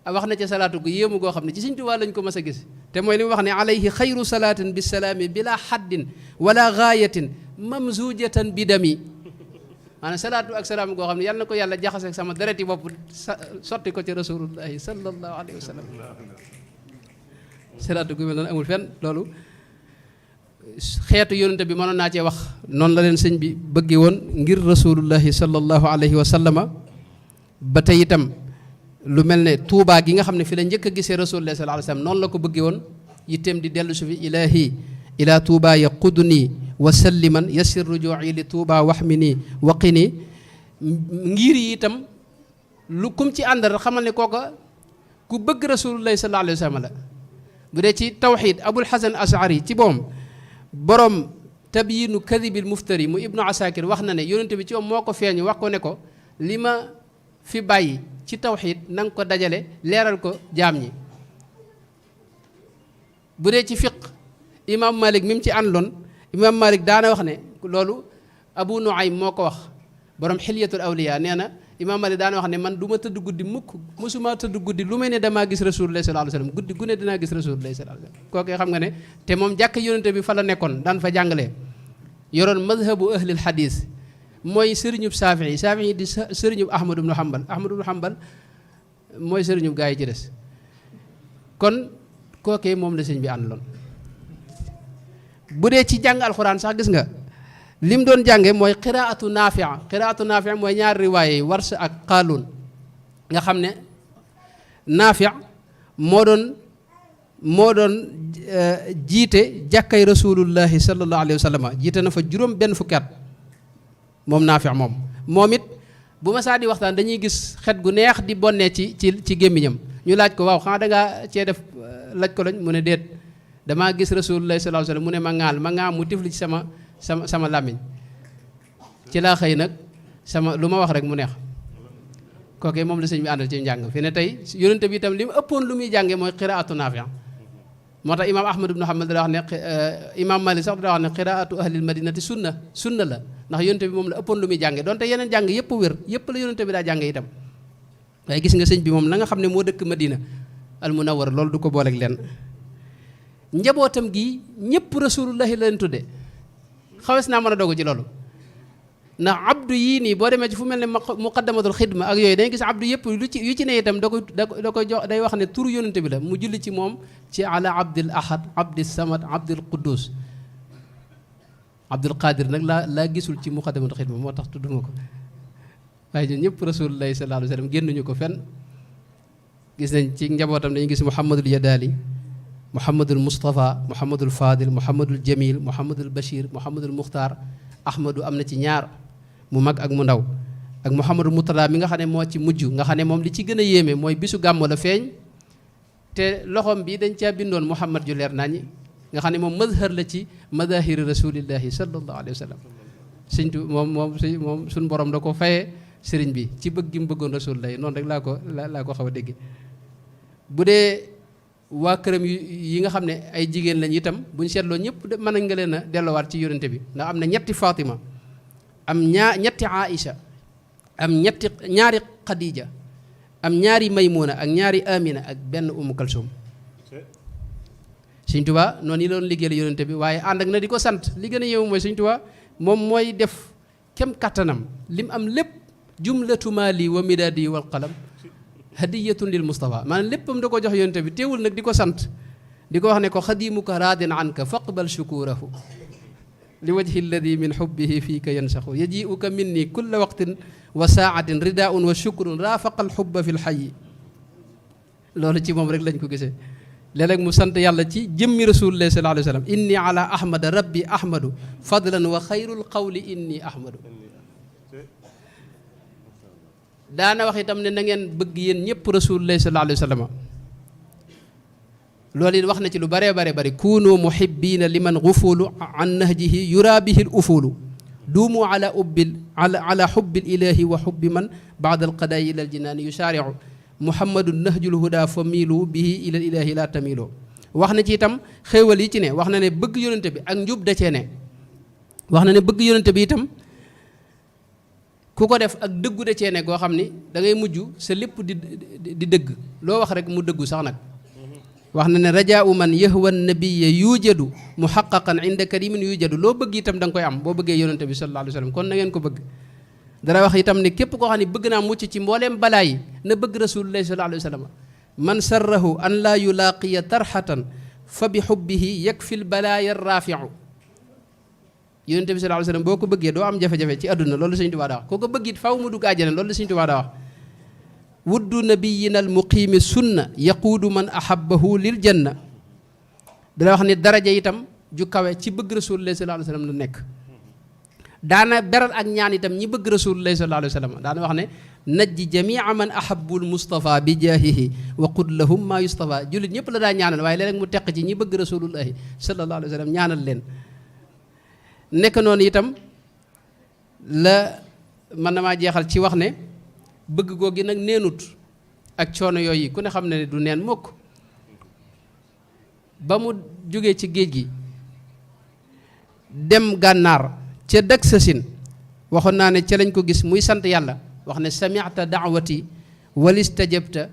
wax na ca salaatu gu yéemu goo xam ne ci Sëñ Tuubaa lañ ko mas a gis te mooy li mu wax ne alayhi xayru salaatin bisalaami bila haddin wala gaayatin mamzujatan bi dami maanaam salaatu ak salaam goo xam ne yàlla na ko yàlla jaxase ak sama dereti bopp sotti ko ci rasulullahi sallallahu alayhi wa sallam salaatu gu mel noonu amul fenn. loolu xeetu yonente bi mënoon naa cee wax noonu la leen sëñ bi bëggee woon ngir rasulullahi sallallahu alayhi wa sallama. ba tey itam lu mel ne Tuubaa gi nga xam ne fi la njëkk a gisee rasulullahi sallallahu alayhi wa sallam noonu la ko bëggee woon yitteem di dellu su fi ilaahi ila Tuubaa yaquduni wa salliman yassir rujuu'i li Tuubaa waxmini waqini ngir yi itam lu kum ci àndal xamal ne kooka ku bëgg rasulullahi sallallahu alayhi wa sallam la. bu dee ci tawxiid Abul Hasan Ash'ari ci boom borom tabyiinu kadibil muftari mu Ibnu Asakir wax na ne yonente bi ci moom moo ko feeñu wax ko ne ko li ma fi bàyyi ci tawxiid na nga ko dajale leeral ko jaam ñi. bu dee ci fiq imaam Malik mi mu ci àndoon imaam Malik daana wax ne loolu Abu Nuaym moo ko wax borom xilyatul awliya nee na imaam Malik daana wax ne man du ma tëdd guddi mukk mosuma tëdd guddi lu may ne damaa gis rasulullah sallallahu alayhi wasallam guddi gu ne dinaa gis rasulullah sallallahu alayhi wasallam kooku xam nga ne te moom jàkk yonente bi fa la nekkoon daan fa jàngalee yoroon madhabu ahlil hadis mooy sëriñub Saafi'i di sëriñub Ahmad ibn Hanbal mooy sëriñub gaa yi ci des kon kookee moom la sëñ bi àndaloon. bu dee ci jàng alxuraan sax gis nga lim doon jànge mooy qiraatu Naafi' mooy ñaari riwaaye yi Wars ak Qaaluun nga xam ne Naafi' moo doon jiite jàkkay rasulullahi sallallahu alayhi wa sallam jiite na fa juróom benn fukki at moom Naafi' moom it bu ma saa di waxtaan dañuy gis xet gu neex di bonnee ci gémmiñam ñu laaj ko waaw xanaa dangaa cee def laj ko lañ mu ne déet damaa gis rasulullahi sallallahu alayhi wa sallam mu ne ma ŋaal mu tifli ci sama làmmiñ ci laa xëy nag lu ma wax rek mu neex kooke moom la sëñ bi àndal ci njàng fi ne tey yonente bi itam li mu ëppoon lu muy jànge mooy qiraatu Naafi' moo tax imaam Ahmad ibn Hanbal da wax ne imaam Malik sax da wax ne qiraatu ahlil madinati sunna la ndax yonente bi moom la ëppoon lu muy jànge donte yeneen jàng yëpp wér yëpp la yonente bi daa jànge itam waaye gis nga sëñ bi moom la nga xam ne moo dëkk Madina al munawwar loolu du ko booleeg leen njabootam gi ñëpp rasulullahi la leen tudde xawes naa mën a dogu ci loolu ndax abdu yii nii boo demee ci fu mel ne muqaddamatul xidma ak yooyu dañuy gis abdu yëpp yu ci ne itam da koy jox day wax ne turu yonente bi la mu julli ci moom ci ala abdil ahad abdil samad abdil quddus abdul qadir nag laa gisul ci muqaddamatul xidma moo tax tudduma ko waaye ñun ñëpp rasulullahi sallallahu alayhi wa sallam génnuñu ko fenn gis nañ ci njabootam dañuy gis muhammadul yadaali muhammadul Moustapha muhammadul Fadil muhammadul Jamil muhammadul Bachir muhammadul Muxtaar Ahmadu am na ci ñaar mu mag ak mu ndaw ak muhammadul Murtada mi nga xam ne moo ci mujj nga xam ne moom li ci gën a yéeme mooy bisu gàmmu la feeñ te loxoom bi dañ caa bindoon muhammad ju leer nañi nga xam ne moom mazhar la ci madahiri rasulillahi sallallahu alayhi wa sallam moom suñ borom da ko fayee sëriñ bi ci bëgg gi mu bëggoon rasulillahi noonu rek laa ko xaw a dégg bu dee waa këram yi nga xam ne ay jigéen lañ itam buñ seetloo ñëpp mën nañ nga leen a delloowaat ci yonente bi ndax am na ñetti Fatima am ñetti Aïcha am ñaari Khadija am ñaari Maymuna ak ñaari Amina ak benn Umu Kalsum Sëñ Tuubaa noonu yi loon liggéeyal yonente bi waaye ànd ak na di ko sant li gën a yéemu mooy Sëñ Tuubaa moom mooy def kem kattanam lim am lépp jumlatu maali wa midaadi wal qalam hadiyatun lil Mustafa maanaam léppam da ko jox yonente bi teewul nag di ko sant di ko wax ne ko xadimuka raadin anka faqbal shukurahu li wajhi alladi min xubbihi fiika yansaxu yajiuka minni kulla waqtin wa saatin ridaun wa shukrun raafaqa alxubba fi lxayi loolu ci moom rek lañ ko gisee léeg-léeg mu sant yàlla ci jëmmi rasulullah sallallahu alayhi wa sallam inni ala ahmada rabbi ahmadu fadlan wa xayrul qawli inni ahmadu daana wax itam ne na ngeen bëgg yéen ñëpp rasulullah sallallahu alayhi wa sallam loolu it wax na ci lu baree bare bari kunu muhibbina liman gufulu an nahjihi yura bihi l ufulu duumu ala xubbil ilahi wa xubbi man baada alqadayi ila aljinaani yusaariu muhammadun nahjul huda fa miilu bihi ila ilahi la tamilu wax na ci itam xéewal yi ci ne wax na ne bëgg yonente bi ak njub da cee ne wax na ne bëgg yonente bi itam ku ko def ak dëggu da cee ne goo xam ni da ngay mujj sa lépp di dëgg loo wax rek mu dëggu sax nag wax na ne rajaau man yahwa nabiya yujadu muhaqqaqan inda karimin yujadu loo bëgg itam da nga koy am boo bëggee yonente bi sallallahu alayhi wa sallam kon na ngeen ko bëgg dana wax itam ne képp koo xam ne bëgg naa mucc ci mbooleem balaa yi na bëgg rasulullahi sallallahu alayhi wa sallam man sarrahu an laa yulaaqiya tarxatan fa bi xubbihi yakfil balaaya raafiu yonente bi sallallahu alayhi wa sallam boo ko bëggee doo am jafe-jafe ci àdduna loolu Sëñ Tuubaa daa wax koo ko bëgg it faw mu dugg àjjana loolu Sëñ Tuubaa daa wax wuddu nabiyina al muqiimi sunna yaquudu man ahabbahu lil janna dana wax ne daraja itam ju kawe ci bëgg rasulullahi sallallahu alayhi wa sallam la nekk daana beral ak ñaan itam ñi bëgg rasulullahi sallallahu alayhi wa sallam daana wax ne najji jamia man ahabul mustafa bi jaahihi wa qud lahum maa yustafa jullit ñëpp la daa ñaanal waaye léeg-léeg mu teq ci ñi bëgg rasulullahi sallallahu alayhi wa sallam ñaanal leen nekk noonu itam la man na maa jeexal ci wax ne bëgg googi nag neenut ak coono yooyu ku ne xam ne du neen mukk ba mu jógee ci géej gi dem gànnaar ca dëkk sasin waxoon naa ne ca lañ ko gis muy sant yàlla wax ne sami'ta da'wati walistajabta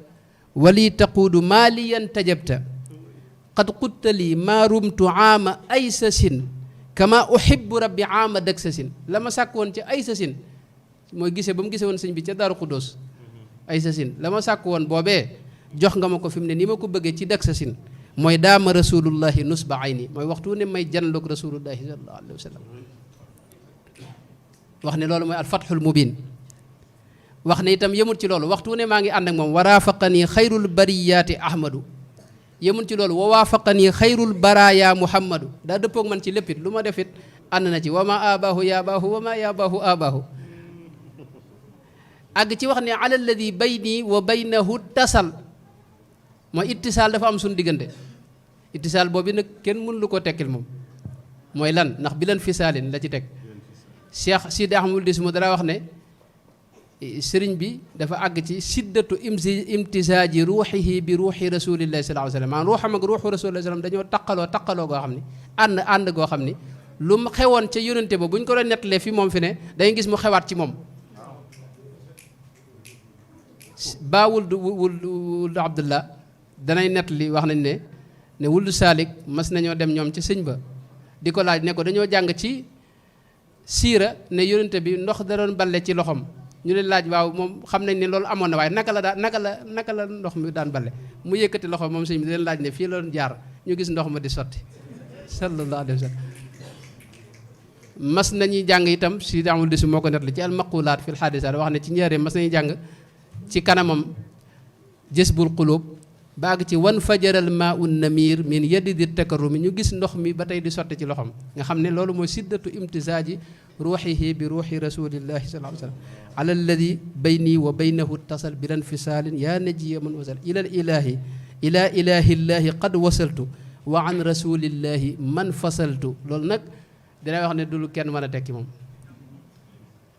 wali taquudu maa liyan tajabta qad qulta lii maa rumtu aama ay sasin kama uhibbu rabbi aama dëkk sasin la ma sàkk woon ca ay sasin mooy gisee ba mu gisee woon sëñ bi ca Daaru Xuddoos ay sasin la ma sàkk woon boobee jox nga ma ko fi mu ne ni ma ko bëggee ci dëkk sasin mooy daama rasulullahi nusba ayni mooy waxtu ne may janloog rasulullahi sallallahu alayhi wa sallam wax ne loolu mooy alfatxul mubin wax ne itam yëmut ci loolu waxtu ne maa ngi ànd ak moom wa raafaqanii xayrul bariyaati ahmadu yëmut ci loolu wa waafaqanii xayrul baraaya muhammadu daa dëppoog man ci léppit lu ma defit ànd na ci wa ma abaahu yaabaahu wa ma yaabaahu abaahu àgg ci wax ne ala alladi bayni wa baynahu tasal mooy ittisaal dafa am suñu diggante ittisaal boobu nag kenn mënu lu ko tekkil moom mooy lan ndax bi lan fisaalin la ci teg Cheikh Sidi Ahmadul Dis mu dara wax ne sëriñ bi dafa àgg ci siddatu imtisaaji ruuxihi bi ruuxi rasulillahi sallallahu alayhi wa sallam maanaam ruuxam ak ruuxu rasulillahi sallam dañoo taqaloo goo xam ni ànd goo xam ni lu mu xewoon ca yónente ba bu ñu ko doon nettalee fi moom fi ne dañuy gis mu xewaat ci moom baa wuldu Abdullah danay nettali wax nañ ne wuldu Saalik mas nañoo dem ñoom ci sëñ ba di ko laaj ne ko dañoo jàng ci siira ne yónente bi ndox da doon balle ci loxoom ñu leen laaj waaw moom xam nañ ne loolu amoon na waaye naka la ndox mi daan balle mu yëkkati loxo moom sëñ bi di leen laaj ne fii la doon jaar ñu gis ndox ma di sotti sallallahu alayhi wa sallam mas nañuy jàng itam si amul disi moo ko nettali ci almaqulaat fil xaadisaat wax ne ci njëriñ mas nañuy jàng ci kanamam jësbul qulub baag ci wan fajaral maa un namir min yadi di takarrumi ñu gis ndox mi ba tey di sotti ci loxoom nga xam ne loolu mooy siddatu imtisaaji ruuxihi bi ruuxi rasulillahi sallallahu alayhi wa sallam ala alladi bayni wa baynahu tasal bi lanfisaalin yaa najiya man wasal ila ilahi ila ilahi llahi qad wasaltu wa an rasulillahi man fasaltu loolu nag dina wax ne dul kenn mën a tekki moom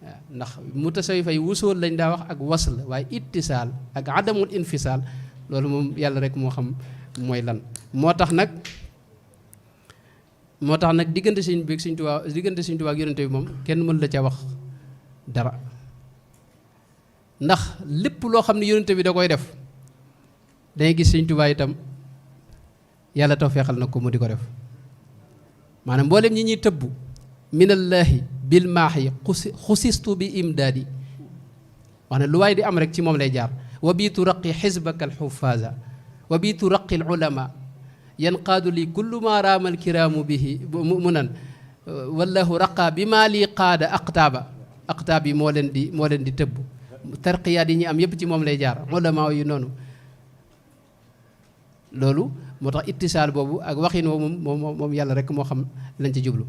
waaw ndax mutasawifa yi wusool lañ daa wax ak wasl waaye ittisaal ak adamul infisaal loolu moom yàlla rek moo xam mooy lan moo tax nag diggante Sëñ bi ak Sëñ Tuubaa ak yonente bi moom kenn mën la ca wax dara ndax lépp loo xam ne yonente bi da koy def dangay gis Sëñ Tuubaa itam yàlla tawfeexal na ko mu di ko def maanaam mboolem ñi ñuy tëbb minallaahi bil maaxi xusistu bi imdaadi wax ne lu waay di am rek ci moom lay jaar wa bii turaqi xisbaka alxufaaza wa bii turaqi alulama yanqaadu li kullu ma raama alkiraamu bihi mu nan wallahu raqa bi maa lii qaada aqtaab yi moo leen di tëbb tarqiyaat yi ñi am yépp ci moom lay jaar ulama yu noonu loolu moo tax ittisaal boobu ak waxin woo moom yàlla rek moo xam lañ ci jublu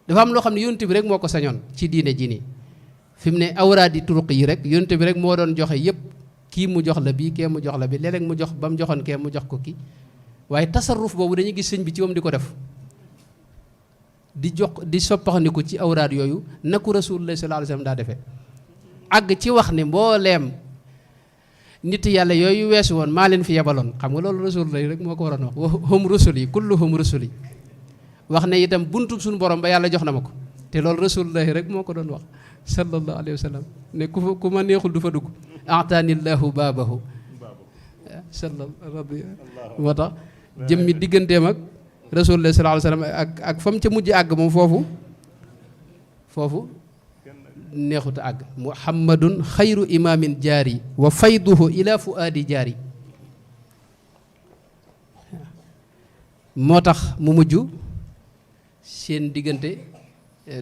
dafa am loo xam ne yonent bi rek moo ko sañoon ci diine ji nii fi mu ne awraadi turuq yi rek yonent bi rek moo doon joxe yépp kii mu jox la bii kee mu jox la bi léeg-léeg mu jox ba mu joxoon kee mu jox ko kii waaye tasarruf boobu dañuy gis sëñ bi ci moom di ko def di soppaxandiku ci awraad yooyu naku rasulullah sallallahu alayhi wasallam daa defee àgg ci wax ne mbooleem nit yàlla yooyu weesu woon maa leen fi yebaloon xam nga loolu rasulullah rek moo ko waroon wax hum rusul yi kulluhum rusul yi wax ne itam buntu suñu borom ba yàlla jox na ma ko te loolu rasulullah rek moo ko doon wax sallallahu alayhi wa sallam ne ku ma neexul du fa dugg ataanillahu baabahu sallallahu moo tax jëmmi digganteem ak rasulullah sallallahu alayhi wa sallam ak fa mu ca mujj àgg moom foofu neexut a àgg muhammadun xayru imaamin jaari wa fayduhu ila fuaadi jaari moo tax mu mujj seen diggante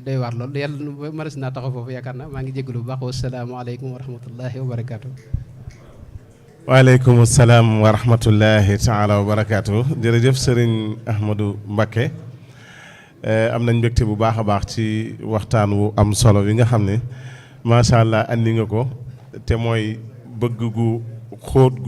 doy waar lool yàlla maras naa taxaw foofu yaakaar naa maa ngi jégalu bu baax wasalaamaaleykum wa rahmatullahi wa barakaatu. waaleykum salaam wa rahmatullahi taala wa barakaatu jërëjëf sëriñ Ahmadou Mbacké am nañ mbégte bu baax a baax ci waxtaan wu am solo wi nga xam ne macha allah andi nga ko te mooy bëgg gu xóot gu